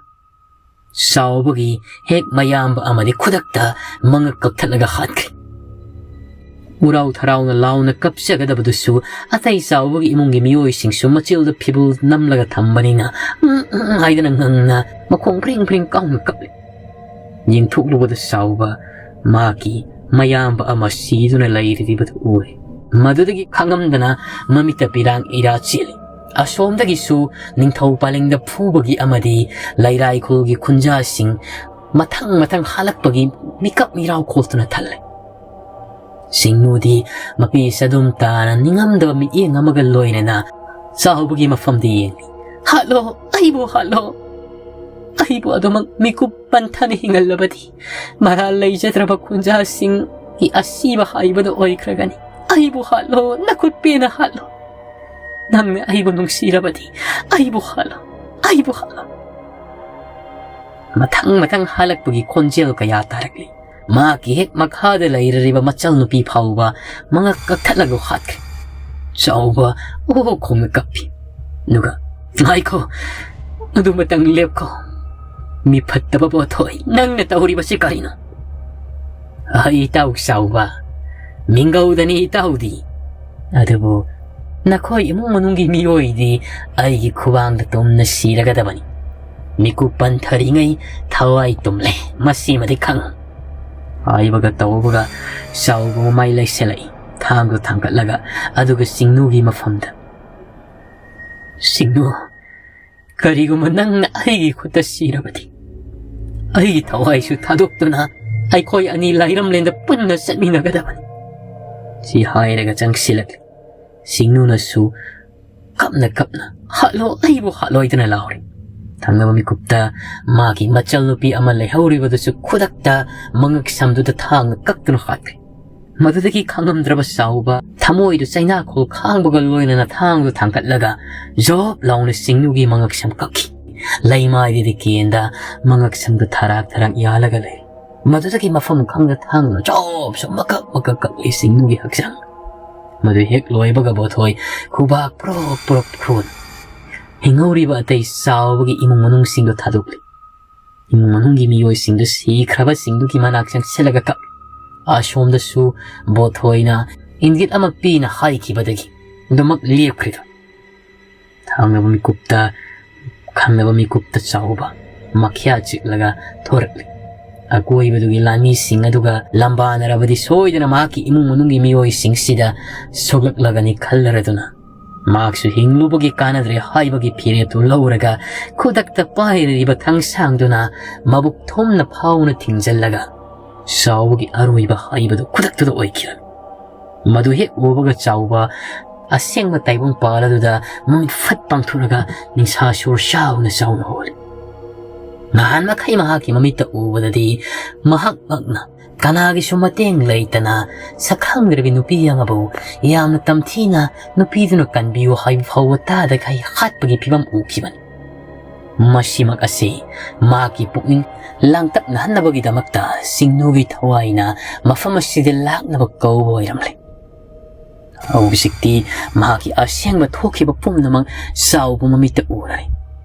ꯆꯥꯎꯕꯒꯤ ꯍꯦꯛ ꯃꯌꯥꯝꯕ ꯑꯃꯗꯤ ꯈꯨꯗꯛꯇ ꯃꯉꯛ ꯀꯛꯊꯠꯂꯒ ꯍꯥꯠꯈ꯭ꯔꯦ꯫ ꯎꯔꯥꯎ ꯊꯔꯥꯎꯅ ꯂꯥꯎꯅ ꯀꯞꯆꯒꯗꯕꯗꯨꯁꯨ ꯑꯇꯩ ꯆꯥꯎꯕꯒꯤ ꯏꯃꯨꯡꯒꯤ ꯃꯤꯑꯣꯏꯁꯤꯡꯁꯨ ꯃꯆꯤꯜꯗ ꯐꯤꯕꯨꯜ ꯅꯝꯂꯒ ꯊꯝꯕꯅꯤꯅ "ꯎꯝ, ꯎꯝ, ꯎꯝ" ꯍꯥꯏꯗꯅ ꯉꯪꯅ ꯃꯈꯣꯡ ꯐ꯭ꯔꯤꯡ ꯐ꯭ꯔꯤꯡ ꯀꯥꯎꯅ ꯀꯞꯂꯤ꯫ ꯌꯦꯡꯊꯣꯛꯂꯨꯕꯗ ꯆꯥꯎꯕ ꯃꯍꯥꯛꯀꯤ ꯃꯌꯥꯝꯕ ꯑꯃ ꯁꯤꯗꯨꯅ ꯂꯩꯔꯤꯕꯗꯨ ꯎꯔꯦ꯫ ꯃꯗꯨꯗꯒꯤ ꯈꯪꯉꯝꯗꯅ ꯃꯃꯤꯠꯇ ꯄꯤꯔꯥꯡ ꯏꯔꯥ ꯆꯦꯜꯂꯤ꯫ ꯑꯁꯣꯝꯗꯒꯤꯁꯨ ꯅꯤꯡꯊꯧ ꯄꯂꯦꯡꯗ ꯐꯨꯕꯒꯤ ꯑꯃꯗꯤ ꯂꯩꯔꯥꯏꯈꯣꯜꯒꯤ ꯈꯨꯟꯖꯥꯁꯤꯡ ꯃꯊꯪ ꯃꯊꯪ ꯍꯜꯂꯛꯄꯒꯤ ꯃꯤꯀꯞ ꯃꯤꯔꯥꯎ ꯈꯣꯜꯗꯨꯅ ꯊꯜꯂꯦ꯫ ꯁꯤꯡꯅꯨꯗꯤ ꯃꯄꯤ ꯆꯗꯨꯝ ꯇꯥꯅ ꯅꯤꯡꯉꯝꯗꯕ ꯃꯤꯠꯌꯦꯡ ꯑꯃꯒ ꯂꯣꯏꯅꯅ ꯆꯥꯎꯕꯒꯤ ꯃꯐꯝꯗ ꯌꯦꯡꯂꯤ꯫ "ꯍꯥꯠꯂꯣ, ꯑꯩꯕꯨ ꯍꯥꯠꯂꯣ꯫ ꯑꯩꯕꯨ ꯑꯗꯨꯃꯛ ꯃꯤꯀꯨꯞ ꯄꯟꯊꯅ ꯍꯤꯡꯍꯜꯂꯕꯗꯤ ꯃꯔꯥꯜ ꯂꯩꯖꯗ꯭ꯔꯕ ꯈꯨꯟꯖꯥꯁꯤꯡꯒꯤ ꯑꯁꯤꯕ ꯍꯥꯏꯕꯗꯨ ꯑꯣꯏꯈ꯭ꯔꯒꯅꯤ꯫ ꯑꯩꯕꯨ ꯍꯥꯠꯂꯣ, ꯅꯈꯨꯠ ꯄꯦꯟꯅ ꯍꯥꯠꯂꯣ꯫ ꯅꯪꯅ ꯑꯩꯕꯨ ꯅꯨꯡꯁꯤꯔꯕꯗꯤ ꯑꯩꯕꯨ ꯍꯥꯠꯂꯣ, ꯑꯩꯕꯨ ꯍꯥꯠꯂꯣ"꯫ ꯃꯊꯪ ꯃꯊꯪ ꯍꯜꯂꯛꯄꯒꯤ ꯈꯣꯟꯖꯦꯜ ꯀꯌꯥ ꯇꯥꯔꯛꯂꯤ꯫ ꯃꯍꯥꯛꯀꯤ ꯍꯦꯛ ꯃꯈꯥꯗ ꯂꯩꯔꯤꯕ ꯃꯆꯜ ꯅꯨꯄꯤ ꯐꯥꯎꯕ ꯃꯉꯛ ꯀꯛꯊꯠꯂꯒ ꯍꯥꯠꯈ꯭ꯔꯦ꯫ ꯆꯥꯎꯕ "ꯑꯣ" ꯈꯣꯡꯅ ꯀꯞꯄꯤ꯫ ꯑꯗꯨꯒ "ꯉꯥꯏꯈꯣ, ꯑꯗꯨꯃꯇꯪ ꯂꯦꯞꯈꯣ꯫ ꯃꯤ ꯐꯠꯇꯕ ꯄꯣꯠꯊꯣꯛꯏ, ꯅꯪꯅ ꯇꯧꯔꯤꯕꯁꯤ ꯀꯔꯤꯅꯣ?" "ꯑꯩ ꯏꯇꯥꯎ ꯆꯥꯎꯕ, ꯃꯤꯡꯒꯧꯗꯅꯤ ꯏꯇꯥꯎꯗꯤ꯫ ꯑꯗꯨꯕꯨ ꯅꯈꯣꯏ ꯏꯃꯨꯡ ꯃꯅꯨꯡꯒꯤ ꯃꯤꯑꯣꯏꯗꯤ ꯑꯩꯒꯤ ꯈꯨꯕꯥꯡꯗ ꯇꯨꯝꯅ ꯁꯤꯔꯒꯗꯕꯅꯤ꯫ ꯃꯤꯀꯨꯞ ꯄꯟꯊꯔꯤꯉꯩ ꯊꯋꯥꯏ ꯇꯨꯝꯂꯦ, ꯃꯁꯤꯃꯗꯤ ꯈꯪꯉꯨ"꯫ ꯍꯥꯏꯕꯒ ꯇꯧꯕꯒ ꯆꯥꯎꯕ ꯃꯃꯥꯏ ꯂꯩꯁꯤꯜꯂꯛꯏ꯫ ꯊꯥꯡꯗꯨ ꯊꯥꯡꯒꯠꯂꯒ ꯑꯗꯨꯒ ꯁꯤꯡꯅꯨꯒꯤ ꯃꯐꯝꯗ, "ꯁꯤꯡꯅꯨ, ꯀꯔꯤꯒꯨꯝꯕ ꯅꯪꯅ ꯑꯩꯒꯤ ꯈꯨꯠꯇ ꯁꯤꯔꯕꯗꯤ ꯑꯩꯒꯤ ꯊꯋꯥꯏꯁꯨ ꯊꯥꯗꯣꯛꯇꯨꯅ ꯑꯩꯈꯣꯏ ꯑꯅꯤ ꯂꯥꯏꯔꯝꯂꯦꯟꯗ ꯄꯨꯟꯅ ꯆꯠꯃꯤꯟꯅꯒꯗꯕꯅꯤ"꯫ ꯁꯤ ꯍꯥꯏꯔꯒ ꯆꯪꯁꯤꯜꯂꯛꯂꯤ꯫ ꯁꯤꯡꯅꯨꯅꯁꯨ ꯀꯞꯅ ꯀꯞꯅ "ꯍꯥꯠꯂꯣ, ꯑꯩꯕꯨ ꯍꯥꯠꯂꯣ" ꯍꯥꯏꯗꯨꯅ ꯂꯥꯎꯔꯤ꯫ ꯊꯪꯅꯕ ꯃꯤꯀꯨꯞꯇ ꯃꯥꯒꯤ ꯃꯆꯜ ꯅꯨꯄꯤ ꯑꯃ ꯂꯩꯍꯧꯔꯤꯕꯗꯨꯁꯨ ꯈꯨꯗꯛꯇ ꯃꯉꯛ ꯁꯝꯗꯨꯗ ꯊꯥꯡꯅ ꯀꯛꯇꯨꯅ ꯍꯥꯠꯈ꯭ꯔꯦ꯫ ꯃꯗꯨꯗꯒꯤ ꯈꯪꯉꯝꯗ꯭ꯔꯕ ꯆꯥꯎꯕ ꯊꯃꯣꯏꯗꯨ ꯆꯩꯅꯥꯈꯣꯜ ꯈꯥꯡꯕꯒ ꯂꯣꯏꯅꯅ ꯊꯥꯡꯗꯨ ꯊꯥꯡꯒꯠꯂꯒ ꯖꯣꯞ ꯂꯥꯎꯅ ꯁꯤꯡꯅꯨꯒꯤ ꯃꯉꯛ ꯁꯝ ꯀꯛꯈꯤ꯫ ꯂꯩꯃꯥꯏꯗꯨꯗꯤ ꯀꯦꯟꯗ ꯃꯉꯛ ꯁꯝꯗꯨ ꯊꯔꯥꯛ ꯊꯔꯥꯛ ꯌꯥꯜꯂꯒ ꯂꯩ꯫ ꯃꯗꯨꯗꯒꯤ ꯃꯐꯝ ꯈꯪꯗ ꯊꯥꯡꯅ ꯆꯣꯞ ꯆꯣꯞ ꯃꯀꯛ ꯃꯀꯛ ꯀꯛꯂꯤ ꯁꯤꯡꯅꯨꯒꯤ ꯍꯛꯆꯥꯡ꯫ ꯃꯗꯨ ꯍꯦꯛ ꯂꯣꯏꯕꯒ ꯕꯣꯊꯣꯏ ꯈꯨꯕꯥꯛ ꯄ꯭ꯔꯣꯞ ꯄ꯭ꯔꯣꯞ ꯈꯨ꯫ ꯍꯤꯡꯍꯧꯔꯤꯕ ꯑꯇꯩ ꯆꯥꯎꯕꯒꯤ ꯏꯃꯨꯡ ꯃꯅꯨꯡꯁꯤꯡꯗꯨ ꯊꯥꯗꯣꯛꯂꯤ꯫ ꯏꯃꯨꯡ ꯃꯅꯨꯡꯒꯤ ꯃꯤꯑꯣꯏꯁꯤꯡꯗꯨ ꯁꯤꯈ꯭ꯔꯕꯁꯤꯡꯗꯨꯒꯤ ꯃꯅꯥꯛ ꯆꯪꯁꯤꯜꯂꯒ ꯀꯞꯂꯤ꯫ ꯑꯁꯣꯝꯗꯁꯨ ꯕꯣꯊꯣꯏꯅ ꯏꯪꯒꯤꯠ ꯑꯃ ꯄꯤꯅ ꯍꯥꯏꯈꯤꯕꯗꯒꯤ ꯑꯗꯨꯃꯛ ꯂꯦꯞꯈ꯭ꯔꯤꯗꯨ꯫ ꯊꯥꯡꯅꯕ ꯃꯤꯀꯨꯞꯇ, ꯈꯪꯅꯕ ꯃꯤꯀꯨꯞꯇ ꯆꯥꯎꯕ ꯃꯈ꯭ꯌꯥ ꯆꯤꯛꯂꯒ ꯊꯣꯔꯛꯂꯤ꯫ ꯑꯀꯣꯏꯕꯗꯨꯒꯤ ꯂꯥꯟꯃꯤꯁꯤꯡ ꯑꯗꯨꯒ ꯂꯝꯕꯥꯅꯔꯕꯗꯤ ꯁꯣꯏꯗꯅ ꯃꯍꯥꯛꯀꯤ ꯏꯃꯨꯡ ꯃꯅꯨꯡꯒꯤ ꯃꯤꯑꯣꯏꯁꯤꯡꯁꯤꯗ ꯁꯣꯛꯂꯛꯂꯒꯅꯤ ꯈꯜꯂꯔꯗꯨꯅ, ꯃꯍꯥꯛꯁꯨ ꯍꯤꯡꯂꯨꯕꯒꯤ ꯀꯥꯟꯅꯗ꯭ꯔꯦ ꯍꯥꯏꯕꯒꯤ ꯐꯤꯔꯦꯞꯇꯨ ꯂꯧꯔꯒ, ꯈꯨꯗꯛꯇ ꯄꯥꯏꯔꯤꯕ ꯊꯥꯡꯁꯥꯡꯗꯨꯅ ꯃꯕꯨꯛ ꯊꯨꯝꯅ ꯐꯥꯎꯅ ꯊꯤꯡꯖꯤꯜꯂꯒ, ꯆꯥꯎꯕꯒꯤ ꯑꯔꯣꯏꯕ ꯍꯥꯏꯕꯗꯨ ꯈꯨꯗꯛꯇꯨꯗ ꯑꯣꯏꯈꯤꯔꯝꯃꯤ꯫ ꯃꯗꯨ ꯍꯦꯛ ꯎꯕꯒ ꯆꯥꯎꯕ ꯑꯁꯦꯡꯕ ꯇꯥꯏꯕꯪꯄꯥꯜ ꯑꯗꯨꯗ ꯃꯃꯤꯠ ꯐꯠ ꯄꯥꯡꯊꯣꯛꯂꯒ ꯅꯤꯡꯁꯥ ꯁꯣꯔ ꯆꯥꯎꯅ ꯆꯥꯎꯅ ꯍꯣꯜꯂꯤ꯫ ꯅꯍꯥꯟ ꯃꯈꯩ ꯃꯍꯥꯛꯀꯤ ꯃꯃꯤꯠꯇ ꯎꯕꯗꯗꯤ ꯃꯍꯥꯛꯃꯛꯅ ꯀꯅꯥꯒꯤꯁꯨ ꯃꯇꯦꯡ ꯂꯩꯇꯅ ꯁꯛꯈꯪꯗ꯭ꯔꯕꯤ ꯅꯨꯄꯤ ꯑꯃꯕꯨ ꯌꯥꯝꯅ ꯇꯝꯊꯤꯅ ꯅꯨꯄꯤꯗꯨꯅ ꯀꯟꯕꯤꯌꯨ ꯍꯥꯏꯕ ꯐꯥꯎꯕ ꯇꯥꯗꯈꯩ ꯍꯥꯠꯄꯒꯤ ꯐꯤꯕꯝ ꯎꯈꯤꯕꯅꯤ꯫ ꯃꯁꯤꯃꯛ ꯑꯁꯤ ꯃꯍꯥꯛꯀꯤ ꯄꯨꯛꯅꯤꯡ ꯂꯥꯡꯇꯛꯅꯍꯟꯅꯕꯒꯤꯗꯃꯛꯇ ꯁꯤꯡꯅꯨꯒꯤ ꯊꯋꯥꯏꯅ ꯃꯐꯝ ꯑꯁꯤꯗ ꯂꯥꯛꯅꯕ ꯀꯧꯕ ꯑꯣꯏꯔꯝꯂꯦ꯫ ꯍꯧꯖꯤꯛꯇꯤ ꯃꯍꯥꯛꯀꯤ ꯑꯁꯦꯡꯕ ꯊꯣꯛꯈꯤꯕ ꯄꯨꯝꯅꯃꯛ ꯆꯥꯎꯕ ꯃꯃꯤꯠꯇ ꯎꯔꯦ꯫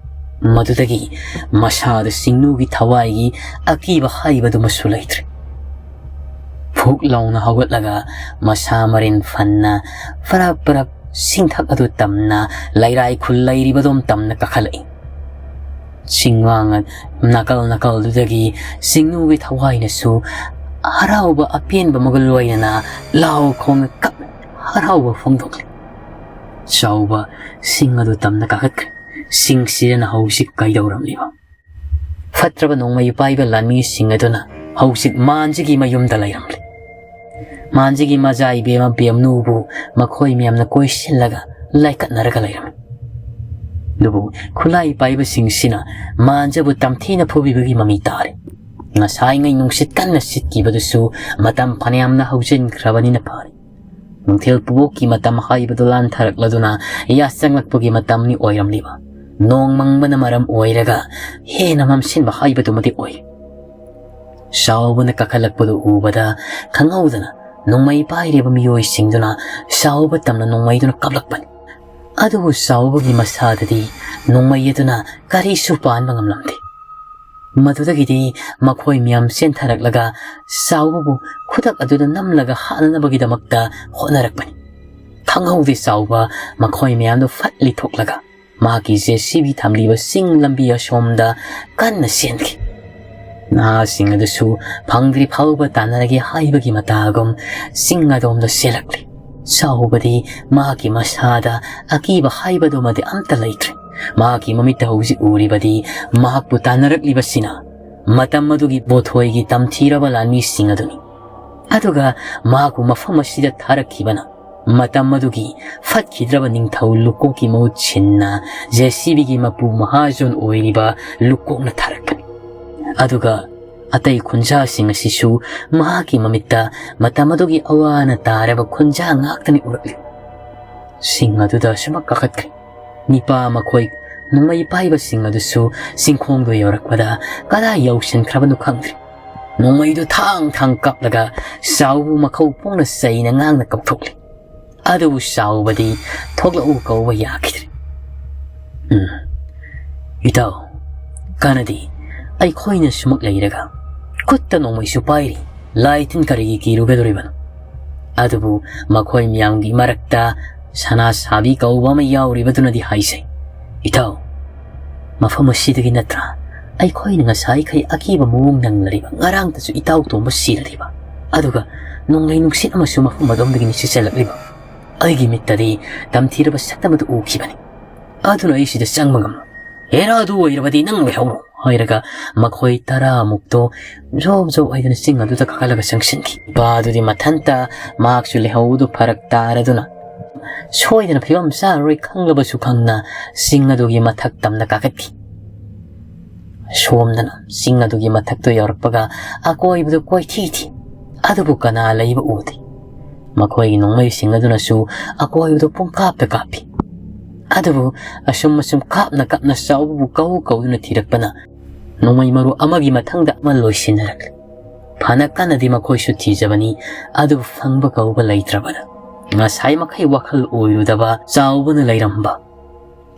ꯃꯗꯨꯗꯒꯤ ꯃꯁꯥꯗ ꯁꯤꯡꯅꯨꯒꯤ ꯊꯋꯥꯏꯒꯤ ꯑꯀꯤꯕ ꯍꯥꯏꯕꯗꯨꯃꯁꯨ ꯂꯩꯇ꯭ꯔꯦ꯫ ꯐꯨꯛ ꯂꯥꯎꯅ ꯍꯧꯒꯠꯂꯒ ꯃꯁꯥ ꯃꯔꯦꯟ ꯐꯟꯅ ꯐꯔꯞ ꯐꯔꯞ ꯁꯤꯡꯊꯛ ꯑꯗꯨ ꯇꯝꯅ ꯂꯩꯔꯥꯏ ꯈꯨꯜ ꯂꯩꯔꯤꯕꯗꯣꯝ ꯇꯝꯅ ꯀꯥꯈꯠꯂꯛꯏ꯫ ꯆꯤꯡꯋꯥꯡ ꯅꯥꯀꯜ ꯅꯥꯀꯜꯗꯨꯗꯒꯤ ꯁꯤꯡꯅꯨꯒꯤ ꯊꯋꯥꯏꯅꯁꯨ ꯍꯔꯥꯎꯕ ꯑꯄꯦꯟꯕ ꯃꯒꯨꯜ ꯂꯣꯏꯅꯅ ꯂꯥꯎ ꯈꯣꯡꯅ ꯀꯞ ꯍꯔꯥꯎꯕ ꯐꯣꯡꯗꯣꯛꯂꯤ꯫ ꯆꯥꯎꯕ ꯁꯤꯡ ꯑꯗꯨ ꯇꯝꯅ ꯀꯥꯈꯠꯈ꯭ꯔꯦ꯫ ꯁꯤꯡ ꯁꯤꯗꯅ ꯍꯧꯖꯤꯛ ꯀꯩꯗꯧꯔꯝꯂꯤꯕ? ꯐꯠꯇ꯭ꯔꯕ ꯅꯣꯡꯃꯩ ꯄꯥꯏꯕ ꯂꯥꯟꯃꯤꯁꯤꯡ ꯑꯗꯨꯅ ꯍꯧꯖꯤꯛ ꯃꯥꯟꯖꯤꯒꯤ ꯃꯌꯨꯝꯗ ꯂꯩꯔꯝꯂꯦ꯫ ꯃꯥꯟꯖꯤꯒꯤ ꯃꯖꯥ ꯏꯕꯦꯝꯃ ꯕꯦꯝꯅꯨꯕꯨ ꯃꯈꯣꯏ ꯃꯌꯥꯝꯅ ꯀꯣꯏꯁꯤꯜꯂꯒ ꯂꯥꯏꯀꯠꯅꯔꯒ ꯂꯩꯔꯝꯃꯤ꯫ ꯑꯗꯨꯕꯨ ꯈꯨꯠꯂꯥꯏ ꯄꯥꯏꯕꯁꯤꯡꯁꯤꯅ ꯃꯥꯟꯖꯕꯨ ꯇꯝꯊꯤꯅ ꯐꯨꯕꯤꯕꯒꯤ ꯃꯃꯤ ꯇꯥꯔꯦ꯫ ꯉꯁꯥꯏꯉꯩ ꯅꯨꯡꯁꯤꯠ ꯀꯟꯅ ꯁꯤꯠꯈꯤꯕꯗꯨꯁꯨ ꯃꯇꯝ ꯐꯅꯌꯥꯝꯅ ꯍꯧꯖꯤꯟꯈ꯭ꯔꯕꯅꯤꯅ ꯐꯥꯔꯦ꯫ ꯅꯨꯡꯊꯤꯜ ꯄꯨꯕꯣꯛꯀꯤ ꯃꯇꯝ ꯍꯥꯏꯕꯗꯨ ꯂꯥꯟꯊꯔꯛꯂꯗꯨꯅ ꯌꯥꯆꯪꯂꯛꯄꯒꯤ ꯃꯇꯝꯅꯤ ꯑꯣꯏꯔꯝꯂꯤꯕ꯫ ꯅꯣꯡ ꯃꯪꯕꯅ ꯃꯔꯝ ꯑꯣꯏꯔꯒ ꯍꯦꯟꯅ ꯃꯝꯁꯤꯟꯕ ꯍꯥꯏꯕꯗꯨꯃꯗꯤ ꯑꯣꯏ꯫ ꯆꯥꯎꯕꯅ ꯀꯥꯈꯠꯂꯛꯄꯗꯨ ꯎꯕꯗ ꯈꯪꯍꯧꯗꯅ ꯅꯣꯡꯃꯩ ꯄꯥꯏꯔꯤꯕ ꯃꯤꯑꯣꯏꯁꯤꯡꯗꯨꯅ ꯆꯥꯎꯕ ꯇꯝꯅ ꯅꯣꯡꯃꯩꯗꯨꯅ ꯀꯥꯞꯂꯛꯄꯅꯤ꯫ ꯑꯗꯨꯕꯨ ꯆꯥꯎꯕꯒꯤ ꯃꯁꯥꯗꯗꯤ ꯅꯣꯡꯃꯩ ꯑꯗꯨꯅ ꯀꯔꯤꯁꯨ ꯄꯥꯟꯕ ꯉꯝꯂꯝꯗꯦ꯫ ꯃꯗꯨꯗꯒꯤꯗꯤ ꯃꯈꯣꯏ ꯃꯌꯥꯝ ꯆꯦꯟꯊꯔꯛꯂꯒ ꯆꯥꯎꯕꯕꯨ ꯈꯨꯗꯛ ꯑꯗꯨꯗ ꯅꯝꯂꯒ ꯍꯥꯠꯅꯅꯕꯒꯤꯗꯃꯛꯇ ꯍꯣꯠꯅꯔꯛꯄꯅꯤ꯫ ꯈꯪꯍꯧꯗꯦ ꯆꯥꯎꯕ ꯃꯈꯣꯏ ꯃꯌꯥꯝꯗꯨ ꯐꯠ ꯂꯤꯊꯣꯛꯂꯒ ꯃꯍꯥꯛꯀꯤ JCB ꯊꯝꯂꯤꯕ ꯆꯤꯡ ꯂꯝꯕꯤ ꯑꯁꯣꯝꯗ ꯀꯟꯅ ꯆꯦꯟꯈꯤ꯫ ꯅꯍꯥꯁꯤꯡ ꯑꯗꯨꯁꯨ ꯐꯪꯗ꯭ꯔꯤ ꯐꯥꯎꯕ ꯇꯥꯟꯅꯔꯒꯦ ꯍꯥꯏꯕꯒꯤ ꯃꯇꯥꯒꯨꯝ ꯆꯤꯡ ꯑꯗꯣꯝꯗ ꯆꯦꯜꯂꯛꯂꯤ꯫ ꯆꯥꯎꯕꯗꯤ ꯃꯍꯥꯛꯀꯤ ꯃꯁꯥꯗ ꯑꯀꯤꯕ ꯍꯥꯏꯕꯗꯨꯃꯗꯤ ꯑꯝꯇ ꯂꯩꯇ꯭ꯔꯦ꯫ ꯃꯍꯥꯛꯀꯤ ꯃꯃꯤꯠꯇ ꯍꯧꯖꯤꯛ ꯎꯔꯤꯕꯗꯤ ꯃꯍꯥꯛꯄꯨ ꯇꯥꯟꯅꯔꯛꯂꯤꯕꯁꯤꯅ ꯃꯇꯝ ꯑꯗꯨꯒꯤ ꯕꯣꯊꯣꯏꯒꯤ ꯇꯝꯊꯤꯔꯕ ꯂꯥꯟꯃꯤꯁꯤꯡ ꯑꯗꯨꯅꯤ꯫ ꯑꯗꯨꯒ ꯃꯍꯥꯛꯄꯨ ꯃꯐꯝ ꯑꯁꯤꯗ ꯊꯥꯔꯛꯈꯤꯕꯅ ꯃꯇꯝ ꯑꯗꯨꯒꯤ ꯐꯠꯈꯤꯗ꯭ꯔꯕ ꯅꯤꯡꯊꯧ ꯂꯨꯀꯣꯛꯀꯤ ꯃꯍꯨꯠ ꯁꯤꯟꯅ JCBꯒꯤ ꯃꯄꯨ ꯃꯍꯥꯖꯣꯟ ꯑꯣꯏꯔꯤꯕ ꯂꯨꯀꯣꯛꯅ ꯊꯥꯔꯛꯄꯅꯤ꯫ ꯑꯗꯨꯒ ꯑꯇꯩ ꯈꯨꯟꯖꯥꯁꯤꯡ ꯑꯁꯤꯁꯨ ꯃꯍꯥꯛꯀꯤ ꯃꯃꯤꯠꯇ ꯃꯇꯝ ꯑꯗꯨꯒꯤ ꯑꯋꯥꯅ ꯇꯥꯔꯕ ꯈꯨꯟꯖꯥ ꯉꯥꯛꯇꯅꯤ ꯎꯔꯛꯂꯤ꯫ ꯁꯤꯡ ꯑꯗꯨꯗ ꯑꯁꯨꯃꯛ ꯀꯥꯈꯠꯈ꯭ꯔꯦ꯫ ꯅꯤꯄꯥ ꯃꯈꯣꯏ ꯅꯣꯡꯃꯩ ꯄꯥꯏꯕꯁꯤꯡ ꯑꯗꯨꯁꯨ ꯆꯤꯡꯈꯣꯡꯗꯨ ꯌꯧꯔꯛꯄꯗ ꯀꯗꯥꯏ ꯌꯧꯁꯤꯟꯈ꯭ꯔꯕꯅꯣ ꯈꯪꯗ꯭ꯔꯦ꯫ ꯅꯣꯡꯃꯩꯗꯨ ꯊꯥꯡ ꯊꯥꯡ ꯀꯥꯞꯂꯒ ꯆꯥꯎꯕꯨ ꯃꯈꯧ ꯄꯣꯡꯅ ꯆꯩꯅ ꯉꯥꯡꯅ ꯀꯧꯊꯣꯛꯂꯤ꯫ ꯑꯗꯨꯕꯨ ꯆꯥꯎꯕꯗꯤ ꯊꯣꯛꯂꯛꯎ ꯀꯧꯕ ꯌꯥꯈꯤꯗ꯭ꯔꯦ꯫ "ꯎꯝ, ꯏꯇꯥꯎ, ꯀꯥꯟꯅꯗꯦ꯫ ꯑꯩꯈꯣꯏꯅ ꯁꯨꯃꯛ ꯂꯩꯔꯒ ꯈꯨꯠꯇ ꯅꯣꯡꯃꯩꯁꯨ ꯄꯥꯏꯔꯤ꯫ ꯂꯥꯏ ꯇꯤꯟ ꯀꯔꯤꯒꯤ ꯀꯤꯔꯨꯒꯗꯧꯔꯤꯕꯅꯣ? ꯑꯗꯨꯕꯨ ꯃꯈꯣꯏ ꯃꯌꯥꯝꯒꯤ ꯃꯔꯛꯇ ꯁꯅꯥ ꯁꯥꯕꯤ ꯀꯧꯕ ꯑꯃ ꯌꯥꯎꯔꯤꯕꯗꯨꯅꯗꯤ ꯍꯥꯏꯖꯩ꯫ ꯏꯇꯥꯎ, ꯃꯐꯝ ꯑꯁꯤꯗꯒꯤ ꯅꯠꯇ꯭ꯔꯥ ꯑꯩꯈꯣꯏꯅ ꯉꯁꯥꯏꯈꯩ ꯑꯀꯤꯕ ꯃꯑꯣꯡ ꯅꯪꯂꯔꯤꯕ? ꯉꯔꯥꯡꯇꯁꯨ ꯏꯇꯥꯎ ꯇꯣꯝꯕ ꯁꯤꯔꯔꯤꯕ, ꯑꯗꯨꯒ ꯅꯣꯡꯂꯩ ꯅꯨꯡꯁꯤꯠ ꯑꯃꯁꯨ ꯃꯐꯝ ꯑꯗꯣꯝꯗꯒꯤ ꯅꯨꯡꯁꯤꯠ ꯆꯦꯜꯂꯛꯂꯤꯕ꯫ ꯑꯩꯒꯤ ꯃꯤꯠꯇꯗꯤ ꯇꯝꯊꯤꯔꯕ ꯁꯛꯇꯝ ꯑꯗꯨ ꯎꯈꯤꯕꯅꯤ꯫ ꯑꯗꯨꯅ ꯑꯩ ꯁꯤꯗ ꯆꯪꯕ ꯉꯝꯂꯣꯏ꯫ ꯍꯦꯔꯥ, ꯑꯗꯨ ꯑꯣꯏꯔꯕꯗꯤ ꯅꯪ ꯂꯩꯍꯧꯔꯣ" ꯍꯥꯏꯔꯒ ꯃꯈꯣꯏ ꯇꯔꯥꯃꯨꯛꯇꯣ ꯖꯣꯞ ꯖꯣꯞ ꯍꯥꯏꯗꯨꯅ ꯆꯤꯡ ꯑꯗꯨꯗ ꯀꯥꯈꯠꯂꯒ ꯆꯪꯁꯤꯟꯈꯤ꯫ ꯅꯨꯄꯥ ꯑꯗꯨꯗꯤ ꯃꯊꯟꯇ ꯃꯍꯥꯛꯁꯨ ꯂꯩꯍꯧꯕꯗꯨ ꯐꯔꯛ ꯇꯥꯔꯗꯨꯅ ꯁꯣꯏꯗꯅ ꯐꯤꯕꯝ ꯆꯥꯔꯔꯣꯏ ꯈꯪꯂꯕꯁꯨ ꯈꯪꯅ ꯆꯤꯡ ꯑꯗꯨꯒꯤ ꯃꯊꯛ ꯇꯝꯅ ꯀꯥꯈꯠꯈꯤ꯫ ꯁꯣꯝꯗꯅ ꯆꯤꯡ ꯑꯗꯨꯒꯤ ꯃꯊꯛꯇꯨ ꯌꯧꯔꯛꯄꯒ ꯑꯀꯣꯏꯕꯗꯨ ꯀꯣꯏꯊꯤ ꯊꯤ, ꯑꯗꯨꯕꯨ ꯀꯅꯥ ꯂꯩꯕ ꯎꯗꯦ꯫ ꯃꯈꯣꯏꯒꯤ ꯅꯣꯡꯃꯩꯁꯤꯡ ꯑꯗꯨꯅꯁꯨ ꯑꯀꯣꯏꯕꯗꯨ ꯄꯨꯡꯀꯥꯞꯇ ꯀꯥꯞꯄꯤ꯫ ꯑꯗꯨꯕꯨ ꯑꯁꯨꯝ ꯑꯁꯨꯝ ꯀꯥꯞꯅ ꯀꯥꯞꯅ ꯆꯥꯎꯕꯕꯨ ꯀꯧ ꯀꯧꯗꯨꯅ ꯊꯤꯔꯛꯄꯅ ꯅꯣꯡꯃꯩ ꯃꯔꯨ ꯑꯃꯒꯤ ꯃꯊꯪꯗ ꯑꯃ ꯂꯣꯏꯁꯤꯟꯅꯔꯛꯂꯤ꯫ ꯐꯅ ꯀꯟꯅꯗꯤ ꯃꯈꯣꯏꯁꯨ ꯊꯤꯖꯕꯅꯤ, ꯑꯗꯨꯕꯨ ꯐꯪꯕ ꯀꯧꯕ ꯂꯩꯇ꯭ꯔꯕꯗ ꯉꯁꯥꯏ ꯃꯈꯩ ꯋꯥꯈꯜ ꯑꯣꯏꯔꯨꯗꯕ ꯆꯥꯎꯕꯅ ꯂꯩꯔꯝꯕ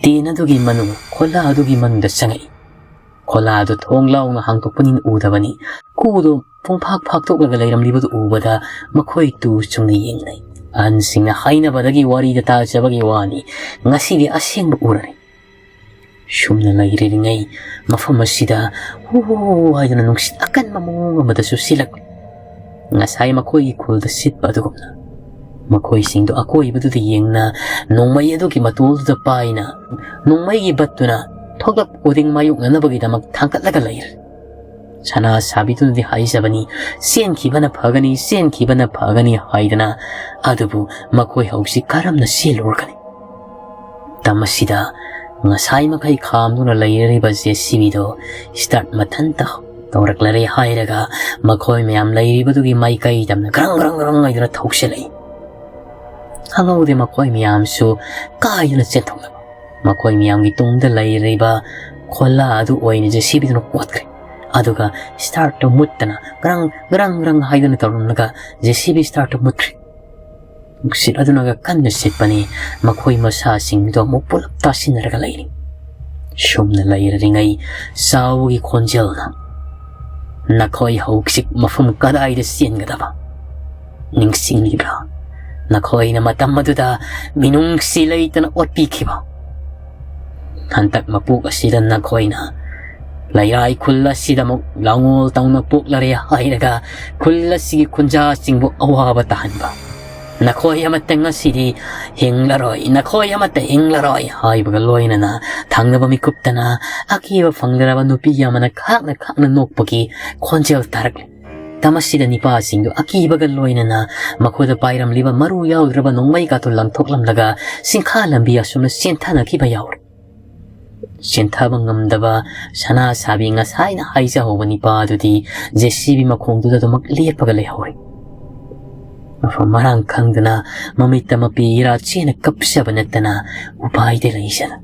ꯇꯦꯟ ꯑꯗꯨꯒꯤ ꯃꯅꯨꯡ, ꯈꯣꯂꯥ ꯑꯗꯨꯒꯤ ꯃꯅꯨꯡꯗ ꯆꯪꯉꯛꯏ꯫ ꯈꯣꯂꯥ ꯑꯗꯨ ꯊꯣꯡ ꯂꯥꯎꯅ ꯍꯥꯡꯗꯣꯛꯄꯅꯤꯅ ꯎꯗꯕꯅꯤ꯫ ꯀꯨꯗꯨ ꯄꯨꯡꯐꯥꯛ ꯐꯥꯛꯇꯣꯛꯂꯒ ꯂꯩꯔꯝꯂꯤꯕꯗꯨ ꯎꯕꯗ ꯃꯈꯣꯏ ꯇꯨ ꯆꯨꯡꯅ ꯌꯦꯡꯅꯩ꯫ ꯑꯍꯟꯁꯤꯡꯅ ꯍꯥꯏꯅꯕꯗꯒꯤ ꯋꯥꯔꯤꯗ ꯇꯥꯖꯕꯒꯤ ꯋꯥꯅꯤ, ꯉꯁꯤꯗꯤ ꯑꯁꯦꯡꯕ ꯎꯔꯔꯦ꯫ ꯁꯨꯝꯅ ꯂꯩꯔꯤꯉꯩ ꯃꯐꯝ ꯑꯁꯤꯗ ꯍꯨ ꯍꯨ ꯍꯨ ꯍꯥꯏꯗꯨꯅ ꯅꯨꯡꯁꯤꯠ ꯑꯀꯟꯕ ꯃꯑꯣꯡ ꯑꯃꯗꯁꯨ ꯁꯤꯜꯂꯛꯂꯤ꯫ ꯉꯁꯥꯏ ꯃꯈꯣꯏꯒꯤ ꯈꯨꯜꯗ ꯁꯤꯠꯄ ꯑꯗꯨꯒꯨꯝꯅ ꯃꯈꯣꯏꯁꯤꯡꯗꯨ ꯑꯀꯣꯏꯕꯗꯨꯗ ꯌꯦꯡꯅ ꯅꯣꯡꯃꯩ ꯑꯗꯨꯒꯤ ꯃꯇꯣꯜꯗꯨꯗ ꯄꯥꯏꯅ ꯅꯣꯡꯃꯩꯒꯤ ꯕꯠꯇꯨꯅ ꯊꯣꯛꯂꯛꯄ ꯈꯨꯗꯤꯡ ꯃꯥꯌꯣꯛꯅꯅꯕꯒꯤꯗꯃꯛ ꯊꯥꯡꯒꯠꯂꯒ ꯂꯩꯔꯦ꯫ ꯁꯅꯥ ꯁꯥꯕꯤꯗꯨꯅꯗꯤ ꯍꯥꯏꯖꯕꯅꯤ, "ꯆꯦꯟꯈꯤꯕꯅ ꯐꯒꯅꯤ, ꯆꯦꯟꯈꯤꯕꯅ ꯐꯒꯅꯤ" ꯍꯥꯏꯗꯅ, ꯑꯗꯨꯕꯨ ꯃꯈꯣꯏ ꯍꯧꯖꯤꯛ ꯀꯔꯝꯅ ꯆꯦꯜꯂꯨꯔꯒꯅꯤ? ꯃꯇꯝ ꯑꯁꯤꯗ ꯉꯁꯥꯏ ꯃꯈꯩ ꯈꯥꯝꯗꯨꯅ ꯂꯩꯔꯤꯕ ꯖꯦ ꯁꯤ ꯕꯤꯗꯣ ꯁ꯭ꯇꯥꯔꯠ ꯃꯊꯟꯇ ꯇꯧꯔꯛꯂꯔꯦ ꯍꯥꯏꯔꯒ ꯃꯈꯣꯏ ꯃꯌꯥꯝ ꯂꯩꯔꯤꯕꯗꯨꯒꯤ ꯃꯥꯏꯀꯩ ꯇꯝꯅ ꯒ꯭ꯔꯪ ꯒ꯭ꯔꯪ ꯒ꯭ꯔꯪ ꯍꯥꯏꯗꯨꯅ ꯊꯧꯁꯤꯜꯂꯛꯏ꯫ ꯈꯪꯍꯧꯗꯦ ꯃꯈꯣꯏ ꯃꯌꯥꯝꯁꯨ ꯀꯥꯏꯗꯨꯅ ꯆꯦꯟꯊꯣꯛꯂꯕ꯫ ꯃꯈꯣꯏ ꯃꯌꯥꯝꯒꯤ ꯇꯨꯡꯗ ꯂꯩꯔꯤꯕ ꯈꯣꯂꯥ ꯑꯗꯨ ꯑꯣꯏꯅ ꯖꯦ ꯁꯤ ꯕꯤꯗꯨꯅ ꯀꯣꯠꯈ꯭ꯔꯦ꯫ ꯑꯗꯨꯒ ꯁ꯭ꯇꯥꯔꯠꯇꯨ ꯃꯨꯠꯇꯅ ꯒ꯭ꯔꯪ ꯒ꯭ꯔꯪ ꯒ꯭ꯔꯪ ꯍꯥꯏꯗꯨꯅ ꯇꯧꯔꯝꯂꯒ ꯖꯦ ꯁꯤ ꯕꯤ ꯁ꯭ꯇꯥꯔꯠꯇꯨ ꯃꯨꯠꯈ꯭ꯔꯦ꯫ ꯅꯨꯡꯁꯤꯠ ꯑꯗꯨꯅꯒ ꯀꯟꯅ ꯁꯤꯠꯄꯅꯤ꯫ ꯃꯈꯣꯏ ꯃꯁꯥꯁꯤꯡꯗꯣ ꯑꯃꯨꯛ ꯄꯨꯂꯞ ꯇꯥꯁꯤꯟꯅꯔꯒ ꯂꯩꯔꯤ꯫ ꯁꯨꯝꯅ ꯂꯩꯔꯔꯤꯉꯩ ꯆꯥꯎꯕꯒꯤ ꯈꯣꯟꯖꯦꯜꯅ, "ꯅꯈꯣꯏ ꯍꯧꯖꯤꯛ ꯃꯐꯝ ꯀꯗꯥꯏꯗ ꯆꯦꯟꯒꯗꯕ ꯅꯤꯡꯁꯤꯡꯂꯤꯕ꯭ꯔꯥ? ꯅꯈꯣꯏꯅ ꯃꯇꯝ ꯑꯗꯨꯗ ꯃꯤꯅꯨꯡꯁꯤ ꯂꯩꯇꯅ ꯑꯣꯠꯄꯤꯈꯤꯕ ꯍꯟꯗꯛ ꯃꯄꯣꯛ ꯑꯁꯤꯗ ꯅꯈꯣꯏꯅ ꯂꯩꯔꯥꯏ ꯈꯨꯜ ꯑꯁꯤꯗ ꯑꯃꯨꯛ ꯂꯥꯉꯣꯜ ꯇꯧꯅ ꯄꯣꯛꯂꯔꯦ ꯍꯥꯏꯔꯒ ꯈꯨꯜ ꯑꯁꯤꯒꯤ ꯈꯨꯟꯖꯥꯁꯤꯡꯕꯨ ꯑꯋꯥꯕ ꯇꯥꯍꯟꯕ꯫ ꯅꯈꯣꯏ ꯑꯃꯠꯇ ꯉꯁꯤꯗꯤ ꯍꯤꯡꯂꯔꯣꯏ, ꯅꯈꯣꯏ ꯑꯃꯠꯇ ꯍꯤꯡꯂꯔꯣꯏ" ꯍꯥꯏꯕꯒ ꯂꯣꯏꯅꯅ ꯊꯪꯅꯕ ꯃꯤꯀꯨꯞꯇꯅ ꯑꯀꯤꯕ ꯐꯪꯗ꯭ꯔꯕ ꯅꯨꯄꯤ ꯑꯃꯅ ꯈꯥꯛꯅ ꯈꯥꯛꯅ ꯅꯣꯛꯄꯒꯤ ꯈꯣꯟꯖꯦꯜ ꯇꯥꯔꯛꯂꯤ꯫ ꯃꯇꯝ ꯑꯁꯤꯗ ꯅꯤꯄꯥꯁꯤꯡꯗꯨ ꯑꯀꯤꯕꯒ ꯂꯣꯏꯅꯅ ꯃꯈꯣꯏꯗ ꯄꯥꯏꯔꯝꯂꯤꯕ ꯃꯔꯨ ꯌꯥꯎꯗ꯭ꯔꯕ ꯅꯣꯡꯃꯩ ꯀꯥꯇꯨ ꯂꯪꯊꯣꯛꯂꯝꯂꯒ ꯁꯤꯡꯈꯥ ꯂꯝꯕꯤ ꯑꯁꯨꯝꯅ ꯆꯦꯟꯊꯅꯈꯤꯕ ꯌꯥꯎꯔꯦ꯫ ꯆꯦꯟꯊꯕ ꯉꯝꯗꯕ ꯁꯅꯥ ꯁꯥꯕꯤ ꯉꯁꯥꯏꯅ ꯍꯥꯏꯖꯍꯧꯕ ꯅꯤꯄꯥ ꯑꯗꯨꯗꯤ ꯖꯦ ꯁꯤ ꯕꯤ ꯃꯈꯣꯡꯗꯨꯗ ꯑꯗꯨꯃꯛ ꯂꯦꯞꯄꯒ ꯂꯩꯍꯧꯔꯦ꯫ ꯃꯐꯝ ꯃꯔꯥꯡ ꯈꯪꯗꯅ ꯃꯃꯤꯠꯇ ꯃꯄꯤ ꯏꯔꯥ ꯆꯦꯅ ꯀꯞꯆꯕ ꯅꯠꯇꯅ ꯎꯄꯥꯏꯗꯤ ꯂꯩꯖꯗ꯫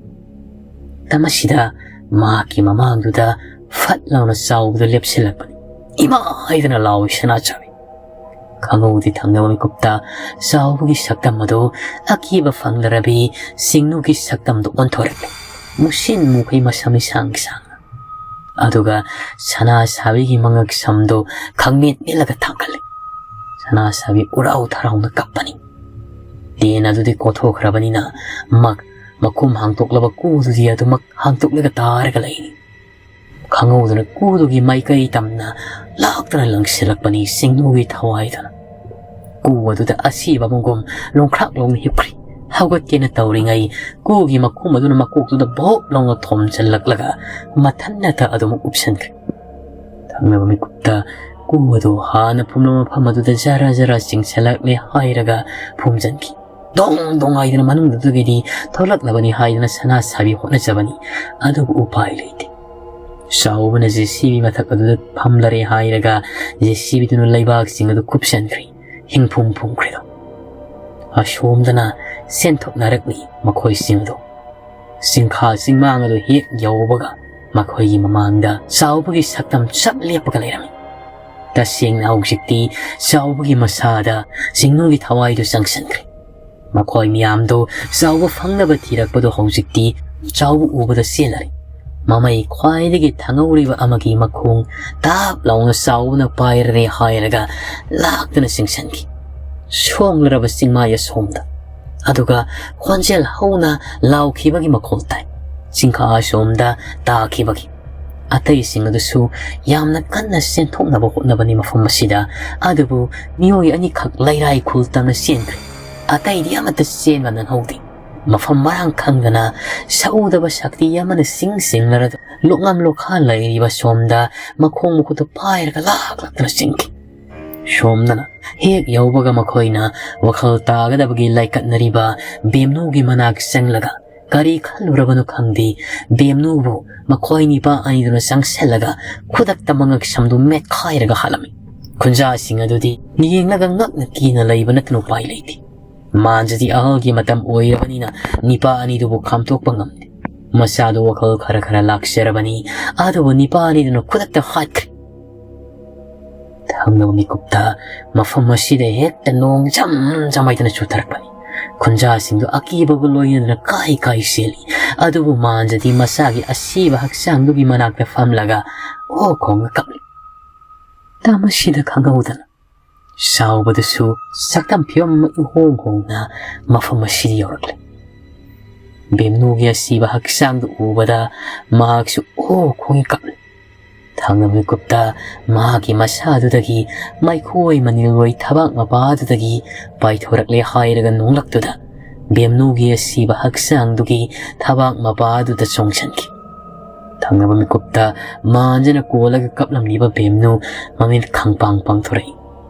ꯃꯇꯝ ꯑꯁꯤꯗ ꯃꯍꯥꯛꯀꯤ ꯃꯃꯥꯡꯗꯨꯗ ꯐꯠ ꯂꯥꯎꯅ ꯆꯥꯎꯕꯗꯨ ꯂꯦꯞꯁꯤꯜꯂꯛꯄꯅꯤ꯫ "ꯏꯃꯥ!" ꯍꯥꯏꯗꯅ ꯂꯥꯎꯏ ꯁꯅꯥꯁꯥꯕꯤ꯫ ꯈꯪꯍꯧꯗꯦ ꯊꯪꯅꯕ ꯃꯤꯀꯨꯞꯇ ꯆꯥꯎꯕꯒꯤ ꯁꯛꯇꯝ ꯑꯗꯨ ꯑꯀꯤꯕ ꯐꯪꯂꯔꯕꯤ ꯁꯤꯡꯅꯨꯒꯤ ꯁꯛꯇꯝꯗꯨ ꯑꯣꯟꯊꯣꯔꯛꯂꯦ꯫ ꯃꯨꯁꯤꯟ ꯃꯨꯈꯩ ꯃꯁꯝ ꯏꯁꯥꯡ ꯁꯥꯡꯅ꯫ ꯑꯗꯨꯒ ꯁꯅꯥꯁꯥꯕꯤꯒꯤ ꯃꯉꯛ ꯁꯝꯗꯨ ꯈꯪꯃꯦꯠ ꯃꯦꯠꯂꯒ ꯊꯥꯡꯒꯠꯂꯦ꯫ ꯁꯅꯥꯁꯥꯕꯤ ꯎꯔꯥꯎ ꯊꯔꯥꯎꯅ ꯀꯞꯄꯅꯤ꯫ ꯂꯦꯟ ꯑꯗꯨꯗꯤ ꯀꯣꯊꯣꯛꯈ꯭ꯔꯕꯅꯤꯅ ꯃꯛ-, ꯃꯈꯨꯝ ꯍꯥꯡꯇꯣꯛꯂꯕ ꯀꯨꯗꯨꯗꯤ ꯑꯗꯨꯃꯛ ꯍꯥꯡꯇꯣꯛꯂꯒ ꯇꯥꯔꯒ ꯂꯩꯔꯤ꯫ ꯈꯪꯍꯧꯗꯅ ꯀꯨꯗꯨꯒꯤ ꯃꯥꯏꯀꯩ ꯇꯝꯅ ꯂꯥꯛꯇꯨꯅ ꯂꯪꯁꯤꯜꯂꯛꯄꯅꯤ ꯁꯤꯡꯅꯨꯒꯤ ꯊꯋꯥꯏꯗꯨꯅ꯫ ꯀꯨ ꯑꯗꯨꯗ ꯑꯁꯤꯕ ꯑꯃꯒꯨꯝ ꯂꯣꯡꯈ꯭ꯔꯥꯛ ꯂꯣꯡꯅ ꯍꯤꯞꯈ꯭ꯔꯤ꯫ ꯍꯧꯒꯠꯀꯦꯅ ꯇꯧꯔꯤꯉꯩ ꯀꯨꯒꯤ ꯃꯈꯨꯝ ꯑꯗꯨꯅ ꯃꯀꯣꯛꯇꯨꯗ ꯚꯣꯞ ꯂꯥꯎꯅ ꯊꯣꯝꯖꯤꯜꯂꯛꯂꯒ ꯃꯊꯟꯅꯇ ꯑꯗꯨꯃꯛ ꯎꯞꯁꯟꯈ꯭ꯔꯦ꯫ ꯊꯪꯅꯕ ꯃꯤꯀꯨꯞꯇ ꯀꯨ ꯑꯗꯨ ꯍꯥꯟꯅ ꯐꯨꯝꯂꯝꯕ ꯃꯐꯝ ꯑꯗꯨꯗ ꯖꯔ ꯖꯔ ꯆꯤꯡꯁꯤꯜꯂꯛꯂꯦ ꯍꯥꯏꯔꯒ ꯐꯨꯝꯖꯤꯟꯈꯤ꯫ ꯗꯣꯡ ꯗꯣꯡ ꯍꯥꯏꯗꯅ ꯃꯅꯨꯡꯗꯨꯗꯒꯤꯗꯤ ꯊꯣꯛꯂꯛꯅꯕꯅꯤ ꯍꯥꯏꯗꯅ ꯁꯅꯥꯁꯥꯕꯤ ꯍꯣꯠꯅꯖꯕꯅꯤ꯫ ꯑꯗꯨꯕꯨ ꯎꯄꯥꯏ ꯂꯩꯇꯦ꯫ ꯆꯥꯎꯕꯅ ꯖꯦ ꯁꯤ ꯕꯤ ꯃꯊꯛ ꯑꯗꯨꯗ ꯐꯝꯂꯔꯦ ꯍꯥꯏꯔꯒ ꯖꯦ ꯁꯤ ꯕꯤꯗꯨꯅ ꯂꯩꯕꯥꯛꯁꯤꯡ ꯑꯗꯨ ꯀꯨꯞꯁꯟꯈ꯭ꯔꯤ꯫ ꯍꯤꯡꯐꯨꯝ ꯐꯨꯝꯈ꯭ꯔꯤꯗꯣ꯫ ꯑꯁꯣꯝꯗꯅ ꯆꯦꯟꯊꯣꯛꯅꯔꯛꯂꯤ ꯃꯈꯣꯏꯁꯤꯡ ꯑꯗꯨ꯫ ꯆꯤꯡꯈꯥ ꯆꯤꯡꯃꯥꯡ ꯑꯗꯨ ꯍꯦꯛ ꯌꯧꯕꯒ ꯃꯈꯣꯏꯒꯤ ꯃꯃꯥꯡꯗ ꯆꯥꯎꯕꯒꯤ ꯁꯛꯇꯝ ꯆꯞ ꯂꯦꯞꯄꯒ ꯂꯩꯔꯝꯃꯤ꯫ ꯇꯁꯦꯡꯅ ꯍꯧꯖꯤꯛꯇꯤ ꯆꯥꯎꯕꯒꯤ ꯃꯁꯥꯗ ꯁꯤꯡꯅꯨꯒꯤ ꯊꯋꯥꯏꯗꯨ ꯆꯪꯁꯤꯟꯈ꯭ꯔꯦ꯫ ꯃꯈꯣꯏ ꯃꯌꯥꯝꯗꯨ ꯆꯥꯎꯕ ꯐꯪꯅꯕ ꯊꯤꯔꯛꯄꯗꯨ ꯍꯧꯖꯤꯛꯇꯤ ꯆꯥꯎꯕ ꯎꯕꯗ ꯆꯦꯜꯂꯔꯦ꯫ ꯃꯃꯩ ꯈ꯭ꯋꯥꯏꯗꯒꯤ ꯊꯥꯡꯍꯧꯔꯤꯕ ꯑꯃꯒꯤ ꯃꯈꯣꯡ ꯇꯥꯞ ꯂꯥꯎꯅ ꯆꯥꯎꯕꯅ ꯄꯥꯏꯔꯔꯦ ꯍꯥꯏꯔꯒ ꯂꯥꯛꯇꯨꯅ ꯆꯤꯡꯁꯤꯟꯈꯤ꯫ ꯁꯣꯡꯂꯔꯕ ꯆꯤꯡꯃꯥꯏ ꯑꯁꯣꯝꯗ꯫ ꯑꯗꯨꯒ ꯈꯣꯟꯖꯦꯜ ꯍꯧꯅ ꯂꯥꯎꯈꯤꯕꯒꯤ ꯃꯈꯣꯜ ꯇꯥꯏ꯫ ꯆꯤꯡꯈꯥ ꯑꯁꯣꯝꯗ ꯇꯥꯈꯤꯕꯒꯤ꯫ ꯑꯇꯩꯁꯤꯡ ꯑꯗꯨꯁꯨ ꯌꯥꯝꯅ ꯀꯟꯅ ꯆꯦꯟꯊꯣꯛꯅꯕ ꯍꯣꯠꯅꯕꯅꯤ ꯃꯐꯝ ꯑꯁꯤꯗ꯫ ꯑꯗꯨꯕꯨ ꯃꯤꯑꯣꯏ ꯑꯅꯤꯈꯛ ꯂꯩꯔꯥꯏ ꯈꯨꯜ ꯇꯝꯅ ꯆꯦꯟꯈ꯭ꯔꯦ꯫ ꯑꯇꯩꯗꯤ ꯑꯃꯠꯇ ꯆꯦꯟꯕ ꯅꯪꯍꯧꯗꯦ꯫ ꯃꯐꯝ ꯃꯔꯥꯡ ꯈꯪꯗꯅ ꯁꯎꯗꯕ ꯁꯛꯇꯤ ꯑꯃꯅ ꯁꯤꯡ ꯁꯤꯡꯂꯔꯗꯨ ꯂꯣꯛꯉꯝ ꯂꯣꯛꯈꯥ ꯂꯩꯔꯤꯕ ꯁꯣꯝꯗ ꯃꯈꯣꯡ ꯃꯈꯨꯠꯇꯨ ꯄꯥꯏꯔꯒ ꯂꯥꯛ ꯂꯥꯛꯇꯨꯅ ꯆꯤꯡꯈꯤ꯫ ꯁꯣꯝꯗꯅ ꯍꯦꯛ ꯌꯧꯕꯒ ꯃꯈꯣꯏꯅ ꯋꯥꯈꯜ ꯇꯥꯒꯗꯕꯒꯤ ꯂꯥꯏꯀꯠꯅꯔꯤꯕ ꯕꯦꯝꯅꯨꯒꯤ ꯃꯅꯥꯛ ꯆꯪꯂꯒ ꯀꯔꯤ ꯈꯜꯂꯨꯔꯕꯅꯣ ꯈꯪꯗꯦ, ꯕꯦꯝꯅꯨꯕꯨ ꯃꯈꯣꯏ ꯅꯤꯄꯥ ꯑꯅꯤꯗꯨꯅ ꯆꯪꯁꯤꯜꯂꯒ ꯈꯨꯗꯛꯇ ꯃꯉꯛ ꯁꯝꯗꯨ ꯃꯦꯠꯈꯥꯏꯔꯒ ꯍꯥꯠꯂꯝꯃꯤ꯫ ꯈꯨꯟꯖꯥꯁꯤꯡ ꯑꯗꯨꯗꯤ ꯌꯦꯡꯂꯒ ꯉꯛꯅ ꯀꯤꯅ ꯂꯩꯕ ꯅꯠꯇꯅ ꯎꯄꯥꯏ ꯂꯩꯇꯦ꯫ ꯃꯥꯟꯖꯗꯤ ꯑꯍꯜꯒꯤ ꯃꯇꯝ ꯑꯣꯏꯔꯕꯅꯤꯅ ꯅꯤꯄꯥ ꯑꯅꯤꯗꯨꯕꯨ ꯈꯥꯝꯇꯣꯛꯄ ꯉꯝꯗꯦ꯫ ꯃꯆꯥꯗꯨ ꯋꯥꯈꯜ ꯈꯔ ꯈꯔ ꯂꯥꯛꯆꯔꯕꯅꯤ, ꯑꯗꯨꯕꯨ ꯅꯤꯄꯥ ꯑꯅꯤꯗꯨꯅ ꯈꯨꯗꯛꯇ ꯍꯥꯠꯈ꯭ꯔꯦ꯫ ꯊꯪꯅꯕ ꯃꯤꯀꯨꯞꯇ ꯃꯐꯝ ꯑꯁꯤꯗ ꯍꯦꯛꯇ ꯅꯣꯡ ꯖꯝ ꯖꯝ ꯍꯥꯏꯗꯅ ꯆꯨꯊꯔꯛꯄꯅꯤ꯫ ꯈꯨꯟꯖꯥꯁꯤꯡꯗꯨ ꯑꯀꯤꯕꯒ ꯂꯣꯏꯅꯅ ꯀꯥꯏ ꯀꯥꯏ ꯆꯦꯜꯂꯤ꯫ ꯑꯗꯨꯕꯨ ꯃꯥꯟꯖꯗꯤ ꯃꯁꯥꯒꯤ ꯑꯁꯤꯕ ꯍꯛꯆꯥꯡꯗꯨꯒꯤ ꯃꯅꯥꯛꯇ ꯐꯝꯂꯒ ꯑꯣ ꯈꯣꯡꯅ ꯀꯞꯂꯤ꯫ ꯃꯇꯝ ꯑꯁꯤꯗ ꯈꯪꯍꯧꯗꯅ ꯆꯥꯎꯕꯗꯁꯨ ꯁꯛꯇꯝ ꯐꯤꯕꯝ ꯑꯃ ꯏꯍꯣꯡ ꯍꯣꯡꯅ ꯃꯐꯝ ꯑꯁꯤꯗ ꯌꯧꯔꯛꯂꯦ꯫ ꯕꯦꯝꯅꯨꯒꯤ ꯑꯁꯤꯕ ꯍꯛꯆꯥꯡꯗꯨ ꯎꯕꯗ ꯃꯍꯥꯛꯁꯨ ꯑꯣ ꯈꯣꯡꯉꯤ ꯀꯞꯂꯤ꯫ ꯊꯪꯅꯕ ꯃꯤꯀꯨꯞꯇ ꯃꯍꯥꯛꯀꯤ ꯃꯁꯥꯗꯨꯗꯒꯤ ꯃꯩꯈꯣꯏ ꯃꯅꯤꯜꯔꯣꯏ ꯊꯕꯥꯛ ꯃꯄꯥꯗꯨꯗꯒꯤ ꯄꯥꯏꯊꯣꯔꯛꯂꯦ ꯍꯥꯏꯔꯒ ꯅꯣꯡꯂꯛꯇꯨꯗ ꯕꯦꯝꯅꯨꯒꯤ ꯑꯁꯤꯕ ꯍꯛꯆꯥꯡꯗꯨꯒꯤ ꯊꯕꯥꯛ ꯃꯄꯥꯗꯨꯗ ꯆꯣꯡꯁꯤꯟꯈꯤ꯫ ꯊꯪꯅꯕ ꯃꯤꯀꯨꯞꯇ ꯃꯥꯟꯖꯅ ꯀꯣꯜꯂꯒ ꯀꯞꯂꯝꯂꯤꯕ ꯕꯦꯝꯅꯨ ꯃꯃꯤꯠ ꯈꯪꯄꯥꯡ ꯄꯥꯡꯊꯣꯔꯛꯏ꯫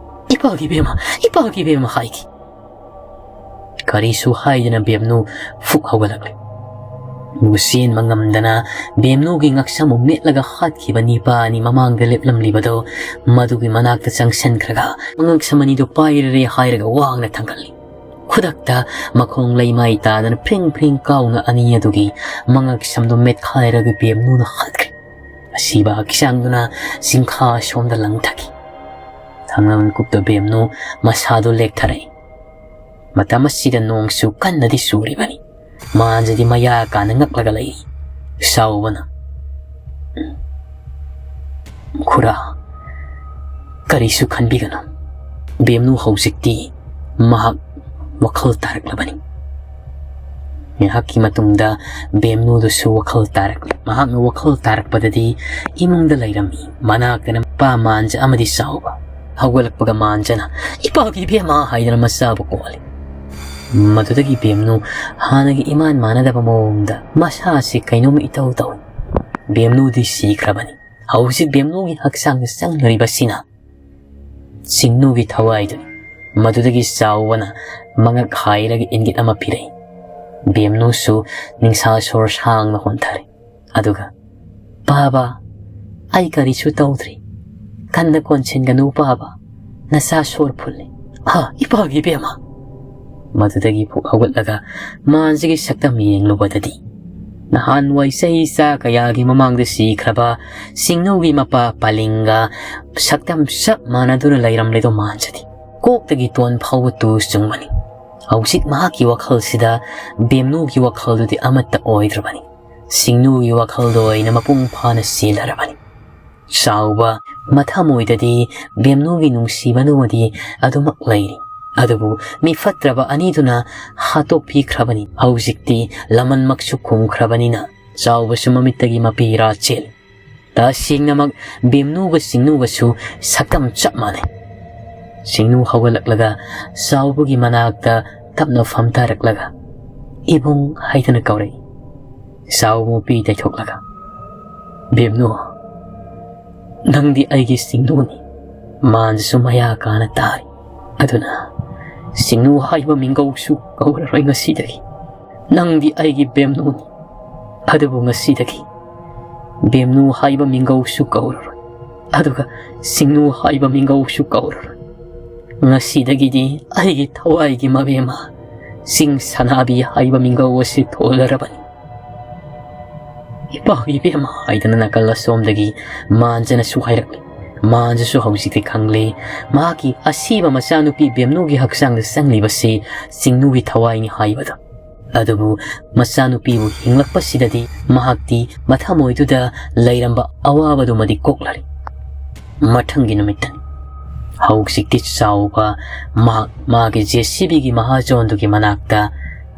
"ꯏꯄꯥꯒꯤ ꯕꯦꯝꯃ, ꯏꯄꯥꯒꯤ ꯕꯦꯝꯃ" ꯍꯥꯏꯈꯤ꯫ ꯀꯔꯤꯁꯨ ꯍꯥꯏꯗꯅ ꯕꯦꯝꯅꯨ ꯐꯨꯛ ꯍꯧꯒꯠꯂꯛꯂꯤ꯫ ꯃꯨ ꯆꯦꯟꯕ ꯉꯝꯗꯅ ꯕꯦꯝꯅꯨꯒꯤ ꯉꯛꯁꯝ ꯃꯦꯠꯂꯒ ꯍꯥꯠꯈꯤꯕ ꯅꯤꯄꯥ ꯑꯅꯤ ꯃꯃꯥꯡꯗ ꯂꯦꯞꯂꯝꯂꯤꯕꯗꯣ ꯃꯗꯨꯒꯤ ꯃꯅꯥꯛꯇ ꯆꯪꯁꯤꯟꯈ꯭ꯔꯒ ꯃꯉꯛꯁꯝ ꯑꯅꯤꯗꯨ ꯄꯥꯏꯔꯔꯦ ꯍꯥꯏꯔꯒ ꯋꯥꯡꯅ ꯊꯥꯡꯒꯠꯂꯤ꯫ ꯈꯨꯗꯛꯇ ꯃꯈꯣꯡ ꯂꯩꯃꯥꯏ ꯇꯥꯗꯅ ꯐ꯭ꯔꯤꯡ ꯐ꯭ꯔꯤꯡ ꯀꯥꯎꯅ ꯑꯅꯤ ꯑꯗꯨꯒꯤ ꯃꯉꯛꯁꯝꯗꯨ ꯃꯦꯠꯈꯥꯏꯔꯒ ꯕꯦꯝꯅꯨꯅ ꯍꯥꯠꯈ꯭ꯔꯦ꯫ ꯑꯁꯤꯕ ꯍꯛꯆꯥꯡꯗꯨꯅ ꯆꯤꯡꯈꯥ ꯁꯣꯝꯗ ꯂꯪꯊꯈꯤ꯫ ꯊꯪꯅꯕ ꯃꯤꯀꯨꯞꯇ ꯕꯦꯝꯅꯨ ꯃꯁꯥꯗꯨ ꯂꯦꯛꯊꯔꯛꯏ꯫ ꯃꯇꯝ ꯑꯁꯤꯗ ꯅꯣꯡꯁꯨ ꯀꯟꯅꯗꯤ ꯆꯨꯔꯤꯕꯅꯤ꯫ ꯃꯥꯟꯖꯗꯤ ꯃꯌꯥ ꯀꯥꯅ ꯉꯛꯂꯒ ꯂꯩꯔꯤ꯫ ꯆꯥꯎꯕꯅ, "ꯈꯨꯔꯥ, ꯀꯔꯤꯁꯨ ꯈꯟꯕꯤꯒꯅꯨ꯫ ꯕꯦꯝꯅꯨ ꯍꯧꯖꯤꯛꯇꯤ ꯃꯍꯥꯛ ꯋꯥꯈꯜ ꯇꯥꯔꯛꯂꯕꯅꯤ"꯫ ꯉꯥꯏꯍꯥꯛꯀꯤ ꯃꯇꯨꯡꯗ ꯕꯦꯝꯅꯨꯗꯨꯁꯨ ꯋꯥꯈꯜ ꯇꯥꯔꯛꯂꯦ꯫ ꯃꯍꯥꯛꯅ ꯋꯥꯈꯜ ꯇꯥꯔꯛꯄꯗꯗꯤ ꯏꯃꯨꯡꯗ ꯂꯩꯔꯝꯃꯤ ꯃꯅꯥꯛꯇꯅ ꯃꯄꯥ ꯃꯥꯟꯖ ꯑꯃꯗꯤ ꯆꯥꯎꯕ꯫ ꯍꯧꯒꯠꯂꯛꯄꯒ ꯃꯥꯟꯖꯅ "ꯏꯄꯥꯒꯤ ꯏꯕꯦꯝꯃ" ꯍꯥꯏꯗꯅ ꯃꯆꯥꯕꯨ ꯀꯧꯍꯜꯂꯤ꯫ ꯃꯗꯨꯗꯒꯤ ꯕꯦꯝꯅꯨ ꯍꯥꯟꯅꯒꯤ ꯏꯃꯥꯟ ꯃꯥꯟꯅꯗꯕ ꯃꯑꯣꯡꯗ ꯃꯁꯥꯁꯤ ꯀꯩꯅꯣꯝꯃ ꯏꯇꯧ ꯇꯧꯏ꯫ ꯕꯦꯝꯅꯨꯗꯤ ꯁꯤꯈ꯭ꯔꯕꯅꯤ꯫ ꯍꯧꯖꯤꯛ ꯕꯦꯝꯅꯨꯒꯤ ꯍꯛꯆꯥꯡꯗ ꯆꯪꯂꯔꯤꯕꯁꯤꯅ ꯆꯤꯡꯅꯨꯒꯤ ꯊꯋꯥꯏꯗꯨꯅꯤ꯫ ꯃꯗꯨꯗꯒꯤ ꯆꯥꯎꯕꯅ ꯃꯉꯛ ꯍꯥꯏꯔꯒ ꯏꯪꯒꯤꯠ ꯑꯃ ꯄꯤꯔꯛꯏ꯫ ꯕꯦꯝꯅꯨꯁꯨ ꯅꯤꯡꯁꯥ ꯁꯣꯔ ꯁꯥꯡꯅ ꯍꯣꯟꯊꯔꯦ꯫ ꯑꯗꯨꯒ, "ꯄꯥꯕ, ꯑꯩ ꯀꯔꯤꯁꯨ ꯇꯧꯗ꯭ꯔꯤ꯫ ꯀꯟꯅ ꯀꯣꯟꯁꯤꯟꯒꯅꯨ ꯄꯥꯕ꯫ ꯅꯆꯥ ꯁꯣꯔ ꯐꯨꯜꯂꯤ꯫ ꯍꯥ, ꯏꯄꯥꯒꯤ ꯏꯕꯦꯝꯃ!" ꯃꯗꯨꯗꯒꯤ ꯐꯨꯛ ꯍꯧꯒꯠꯂꯒ ꯃꯥꯟꯖꯒꯤ ꯁꯛꯇꯝ ꯌꯦꯡꯂꯨꯕꯗꯗꯤ ꯅꯍꯥꯟꯋꯥꯏ ꯆꯍꯤ ꯆꯥ ꯀꯌꯥꯒꯤ ꯃꯃꯥꯡꯗ ꯁꯤꯈ꯭ꯔꯕ ꯁꯤꯡꯅꯨꯒꯤ ꯃꯄꯥ ꯄꯥꯂꯤꯡꯒ ꯁꯛꯇꯝ ꯆꯞ ꯃꯥꯟꯅꯗꯨꯅ ꯂꯩꯔꯝꯂꯦꯗꯣ ꯃꯥꯟꯖꯗꯦ꯫ ꯀꯣꯛꯇꯒꯤ ꯇꯣꯟ ꯐꯥꯎꯕ ꯇꯨ ꯆꯨꯡꯕꯅꯤ꯫ ꯍꯧꯖꯤꯛ ꯃꯍꯥꯛꯀꯤ ꯋꯥꯈꯜꯁꯤꯗ ꯕꯦꯝꯅꯨꯒꯤ ꯋꯥꯈꯜꯗꯨꯗꯤ ꯑꯃꯠꯇ ꯑꯣꯏꯗ꯭ꯔꯕꯅꯤ꯫ ꯁꯤꯡꯅꯨꯒꯤ ꯋꯥꯈꯜꯗ ꯑꯣꯏꯅ ꯃꯄꯨꯡ ꯐꯥꯅ ꯆꯦꯜꯂꯔꯕꯅꯤ꯫ ꯆꯥꯎꯕ ꯃꯊꯃꯣꯏꯗꯗꯤ ꯕꯦꯝꯅꯨꯒꯤ ꯅꯨꯡꯁꯤꯕꯗꯨꯃꯗꯤ ꯑꯗꯨꯃꯛ ꯂꯩꯔꯤ꯫ ꯑꯗꯨꯕꯨ ꯃꯤ ꯐꯠꯇ꯭ꯔꯕ ꯑꯅꯤꯗꯨꯅ ꯍꯥꯠꯇꯣꯛꯄꯤꯈ꯭ꯔꯕꯅꯤ꯫ ꯍꯧꯖꯤꯛꯇꯤ ꯂꯃꯟꯃꯛꯁꯨ ꯈꯨꯝꯈ꯭ꯔꯕꯅꯤꯅ ꯆꯥꯎꯕꯁꯨ ꯃꯃꯤꯠꯇꯒꯤ ꯃꯄꯤ ꯏꯔꯥ ꯆꯦꯜꯂꯤ꯫ ꯇꯁꯦꯡꯅꯃꯛ ꯕꯦꯝꯅꯨꯒ ꯁꯤꯡꯅꯨꯒꯁꯨ ꯁꯛꯇꯝ ꯆꯞ ꯃꯥꯟꯅꯩ꯫ ꯁꯤꯡꯅꯨ ꯍꯧꯒꯠꯂꯛꯂꯒ ꯆꯥꯎꯕꯒꯤ ꯃꯅꯥꯛꯇ ꯇꯞꯅ ꯐꯝꯊꯔꯛꯂꯒ "ꯏꯕꯨꯡ" ꯍꯥꯏꯗꯨꯅ ꯀꯧꯔꯛꯏ꯫ ꯆꯥꯎꯕ ꯃꯄꯤ ꯇꯩꯊꯣꯛꯂꯒ, "ꯕꯦꯝꯅꯨ, ꯅꯪꯗꯤ ꯑꯩꯒꯤ ꯁꯤꯡꯅꯨꯅꯤ"꯫ ꯃꯥꯟꯁꯨ ꯃꯌꯥ ꯀꯥꯅ ꯇꯥꯔꯤ꯫ "ꯑꯗꯨꯅ ꯁꯤꯡꯅꯨ ꯍꯥꯏꯕ ꯃꯤꯡꯒꯧꯁꯨ ꯀꯧꯔꯔꯣꯏ ꯉꯁꯤꯗꯒꯤ꯫ ꯅꯪꯗꯤ ꯑꯩꯒꯤ ꯕꯦꯝꯅꯨꯅꯤ, ꯑꯗꯨꯕꯨ ꯉꯁꯤꯗꯒꯤ ꯕꯦꯝꯅꯨ ꯍꯥꯏꯕ ꯃꯤꯡꯒꯧꯁꯨ ꯀꯧꯔꯔꯣꯏ, ꯑꯗꯨꯒ ꯁꯤꯡꯅꯨ ꯍꯥꯏꯕ ꯃꯤꯡꯒꯧꯁꯨ ꯀꯧꯔꯔꯣꯏ꯫ ꯉꯁꯤꯗꯒꯤꯗꯤ ꯑꯩꯒꯤ ꯊꯋꯥꯏꯒꯤ ꯃꯕꯦꯝꯃ, ꯆꯤꯡ ꯁꯅꯥꯕꯤ ꯍꯥꯏꯕ ꯃꯤꯡꯒꯧ ꯑꯁꯤ ꯊꯣꯜꯂꯔꯕꯅꯤ"꯫ "ꯏꯄꯥ ꯏꯕꯦꯝꯃ" ꯍꯥꯏꯗꯅ ꯅꯥꯀꯜ ꯑꯁꯣꯝꯗꯒꯤ ꯃꯥꯟꯖꯅꯁꯨ ꯍꯥꯏꯔꯛꯂꯤ꯫ ꯃꯥꯟꯖꯁꯨ ꯍꯧꯖꯤꯛꯇꯤ ꯈꯪꯂꯦ, ꯃꯍꯥꯛꯀꯤ ꯑꯁꯤꯕ ꯃꯆꯥꯅꯨꯄꯤ ꯕꯦꯝꯅꯨꯒꯤ ꯍꯛꯆꯥꯡꯗ ꯆꯪꯂꯤꯕꯁꯤ ꯁꯤꯡꯅꯨꯒꯤ ꯊꯋꯥꯏꯅꯤ ꯍꯥꯏꯕꯗꯨ꯫ ꯑꯗꯨꯕꯨ ꯃꯆꯥꯅꯨꯄꯤꯕꯨ ꯍꯤꯡꯂꯛꯄꯁꯤꯗꯗꯤ ꯃꯍꯥꯛꯇꯤ ꯃꯊꯃꯣꯏꯗꯨꯗ ꯂꯩꯔꯝꯕ ꯑꯋꯥꯕꯗꯨꯃꯗꯤ ꯀꯣꯛꯂꯔꯤ꯫ ꯃꯊꯪꯒꯤ ꯅꯨꯃꯤꯠꯇꯅꯤ꯫ ꯍꯧꯖꯤꯛꯇꯤ ꯆꯥꯎꯕ ꯃꯍꯥꯛ ꯃꯥꯒꯤ ꯖꯦ ꯁꯤ ꯕꯤꯒꯤ ꯃꯍꯥꯖꯣꯟꯗꯨꯒꯤ ꯃꯅꯥꯛꯇ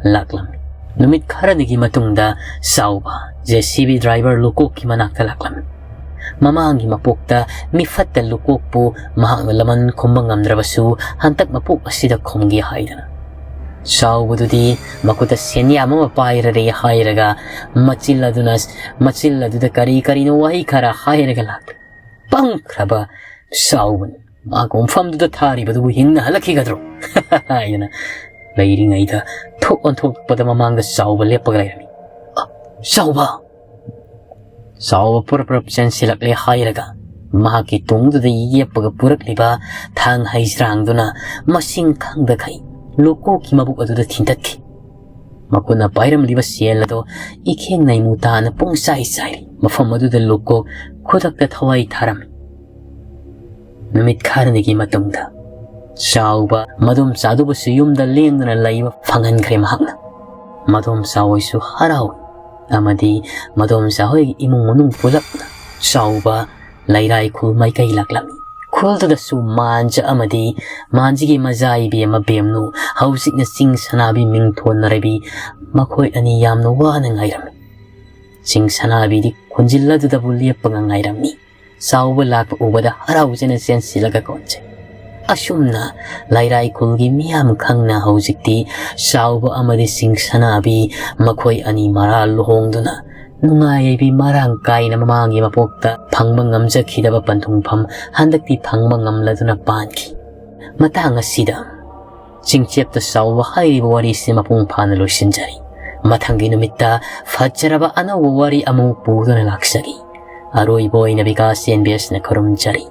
ꯂꯥꯛꯂꯝꯃꯤ꯫ ꯅꯨꯃꯤꯠ ꯈꯔꯅꯤꯒꯤ ꯃꯇꯨꯡꯗ ꯆꯥꯎꯕ ꯖꯦ ꯁꯤ ꯕꯤ ꯗ꯭ꯔꯥꯏꯚꯔ ꯂꯨꯀꯣꯛꯀꯤ ꯃꯅꯥꯛꯇ ꯂꯥꯛꯂꯝꯃꯤ꯫ ꯃꯃꯥꯡꯒꯤ ꯃꯄꯣꯛꯇ ꯃꯤꯐꯠꯇ ꯂꯨꯀꯣꯛꯄꯨ ꯃꯍꯥꯛꯅ ꯂꯃꯟ ꯈꯨꯝꯕ ꯉꯝꯗ꯭ꯔꯕꯁꯨ, ꯍꯟꯗꯛ ꯃꯄꯣꯛ ꯑꯁꯤꯗ ꯈꯨꯝꯒꯦ ꯍꯥꯏꯗꯅ꯫ ꯆꯥꯎꯕꯗꯨꯗꯤ ꯃꯈꯨꯠꯇ ꯁꯦꯟꯌꯥꯝ ꯑꯃ ꯄꯥꯏꯔꯔꯦ ꯍꯥꯏꯔꯒ ꯃꯆꯤꯜ ꯑꯗꯨꯅ, ꯃꯆꯤꯜ ꯑꯗꯨꯗ ꯀꯔꯤ ꯀꯔꯤꯅꯣ ꯋꯥꯍꯩ ꯈꯔ ꯍꯥꯏꯔꯒ ꯂꯥꯛꯂꯦ꯫ "ꯄꯪꯈ꯭ꯔꯕ ꯆꯥꯎꯕꯅꯤ, ꯃꯥ ꯀꯣꯟꯐꯝꯗꯨꯗ ꯊꯥꯔꯤꯕꯗꯨꯕꯨ ꯍꯤꯡꯅ ꯍꯜꯂꯛꯈꯤꯒꯗ꯭ꯔꯣ?" ꯍꯥꯏꯗꯅ ꯂꯩꯔꯤꯉꯩꯗ ꯊꯣꯛ ꯑꯣꯟꯊꯣꯛꯄꯗ ꯃꯃꯥꯡꯗ ꯆꯥꯎꯕ ꯂꯦꯞꯄꯒ ꯂꯩꯔꯝꯃꯤ꯫ "ꯑ, ꯆꯥꯎꯕ!" ꯆꯥꯎꯕ ꯄꯨꯔꯞ ꯄꯨꯔꯞ ꯆꯦꯟꯁꯤꯜꯂꯛꯂꯦ ꯍꯥꯏꯔꯒ ꯃꯍꯥꯛꯀꯤ ꯇꯨꯡꯗꯨꯗ ꯌꯦꯞꯄꯒ ꯄꯨꯔꯛꯂꯤꯕ ꯊꯥꯡ ꯍꯩꯖ꯭ꯔꯥꯡꯗꯨꯅ ꯃꯁꯤꯡ ꯈꯪꯗꯈꯩ ꯂꯨꯀꯣꯛꯀꯤ ꯃꯕꯨꯛ ꯑꯗꯨꯗ ꯊꯤꯟꯇꯠꯈꯤ꯫ ꯃꯈꯨꯠꯅ ꯄꯥꯏꯔꯝꯂꯤꯕ ꯁꯦꯜ ꯑꯗꯣ ꯏꯈꯦꯡ ꯅꯩꯃꯨ ꯇꯥꯅ ꯄꯨꯡꯆꯥꯏ ꯆꯥꯏꯔꯤ꯫ ꯃꯐꯝ ꯑꯗꯨꯗ ꯂꯨꯀꯣꯛ ꯈꯨꯗꯛꯇ ꯊꯋꯥꯏ ꯊꯥꯔꯝꯃꯤ꯫ ꯅꯨꯃꯤꯠ ꯈꯔꯅꯤꯒꯤ ꯃꯇꯨꯡꯗ ꯆꯥꯎꯕ ꯃꯗꯣꯝꯆꯥꯗꯨꯕꯨꯁꯨ ꯌꯨꯝꯗ ꯂꯦꯡꯗꯅ ꯂꯩꯕ ꯐꯪꯍꯟꯈ꯭ꯔꯦ ꯃꯍꯥꯛꯅ꯫ ꯃꯗꯣꯝꯆꯥ ꯍꯣꯏꯁꯨ ꯍꯔꯥꯎꯏ ꯑꯃꯗꯤ ꯃꯗꯣꯝꯆꯥ ꯍꯣꯏꯒꯤ ꯏꯃꯨꯡ ꯃꯅꯨꯡ ꯄꯨꯂꯞꯅ ꯆꯥꯎꯕ ꯂꯩꯔꯥꯏ ꯈꯨꯜ ꯃꯥꯏꯀꯩ ꯂꯥꯛꯂꯝꯃꯤ꯫ ꯈꯨꯜꯗꯨꯗꯁꯨ ꯃꯥꯟꯖ ꯑꯃꯗꯤ ꯃꯥꯟꯖꯤꯒꯤ ꯃꯖꯥ ꯏꯕꯦꯝꯃ ꯕꯦꯝꯅꯨ, ꯍꯧꯖꯤꯛꯅ ꯆꯤꯡ ꯁꯅꯥꯕꯤ ꯃꯤꯡꯊꯣꯟꯅꯔꯕꯤ, ꯃꯈꯣꯏ ꯑꯅꯤ ꯌꯥꯝꯅ ꯋꯥꯅ ꯉꯥꯏꯔꯝꯃꯤ꯫ ꯆꯤꯡ ꯁꯅꯥꯕꯤꯗꯤ ꯈꯨꯟꯖꯤꯜ ꯑꯗꯨꯗꯕꯨ ꯂꯦꯞꯄꯒ ꯉꯥꯏꯔꯝꯃꯤ꯫ ꯆꯥꯎꯕ ꯂꯥꯛꯄ ꯎꯕꯗ ꯍꯔꯥꯎꯖꯅ ꯆꯦꯟꯁꯤꯜꯂꯒ ꯀꯣꯟꯖꯩ꯫ ꯑꯁꯨꯝꯅ ꯂꯩꯔꯥꯏ ꯈꯨꯜꯒꯤ ꯃꯤꯌꯥꯝ ꯈꯪꯅ ꯍꯧꯖꯤꯛꯇꯤ ꯆꯥꯎꯕ ꯑꯃꯗꯤ ꯆꯤꯡ ꯁꯅꯥꯕꯤ ꯃꯈꯣꯏ ꯑꯅꯤ ꯃꯔꯥ ꯂꯨꯍꯣꯡꯗꯨꯅ ꯅꯨꯡꯉꯥꯏ ꯌꯥꯏꯕꯤ ꯃꯔꯥꯡ ꯀꯥꯏꯅ ꯃꯃꯥꯡꯒꯤ ꯃꯄꯣꯛꯇ ꯐꯪꯕ ꯉꯝꯖꯈꯤꯗꯕ ꯄꯟꯊꯨꯡꯐꯝ ꯍꯟꯗꯛꯇꯤ ꯐꯪꯕ ꯉꯝꯂꯗꯨꯅ ꯄꯥꯟꯈꯤ꯫ ꯃꯇꯥꯡ ꯑꯁꯤꯗ ꯆꯤꯡꯆꯦꯞꯇ ꯆꯥꯎꯕ ꯍꯥꯏꯔꯤꯕ ꯋꯥꯔꯤꯁꯤ ꯃꯄꯨꯡ ꯐꯥꯅ ꯂꯣꯏꯁꯤꯟꯖꯔꯤ꯫ ꯃꯊꯪꯒꯤ ꯅꯨꯃꯤꯠꯇ ꯐꯖꯔꯕ ꯑꯅꯧꯕ ꯋꯥꯔꯤ ꯑꯃꯨꯛ ꯄꯨꯗꯨꯅ ꯂꯥꯛꯆꯒꯦ꯫ ꯑꯔꯣꯏꯕ ꯑꯣꯏꯅ ꯕꯤꯀꯥꯁ ꯑꯦꯟ ꯕꯤ ꯑꯦꯁꯅ ꯈꯨꯔꯨꯝꯖꯔꯤ꯫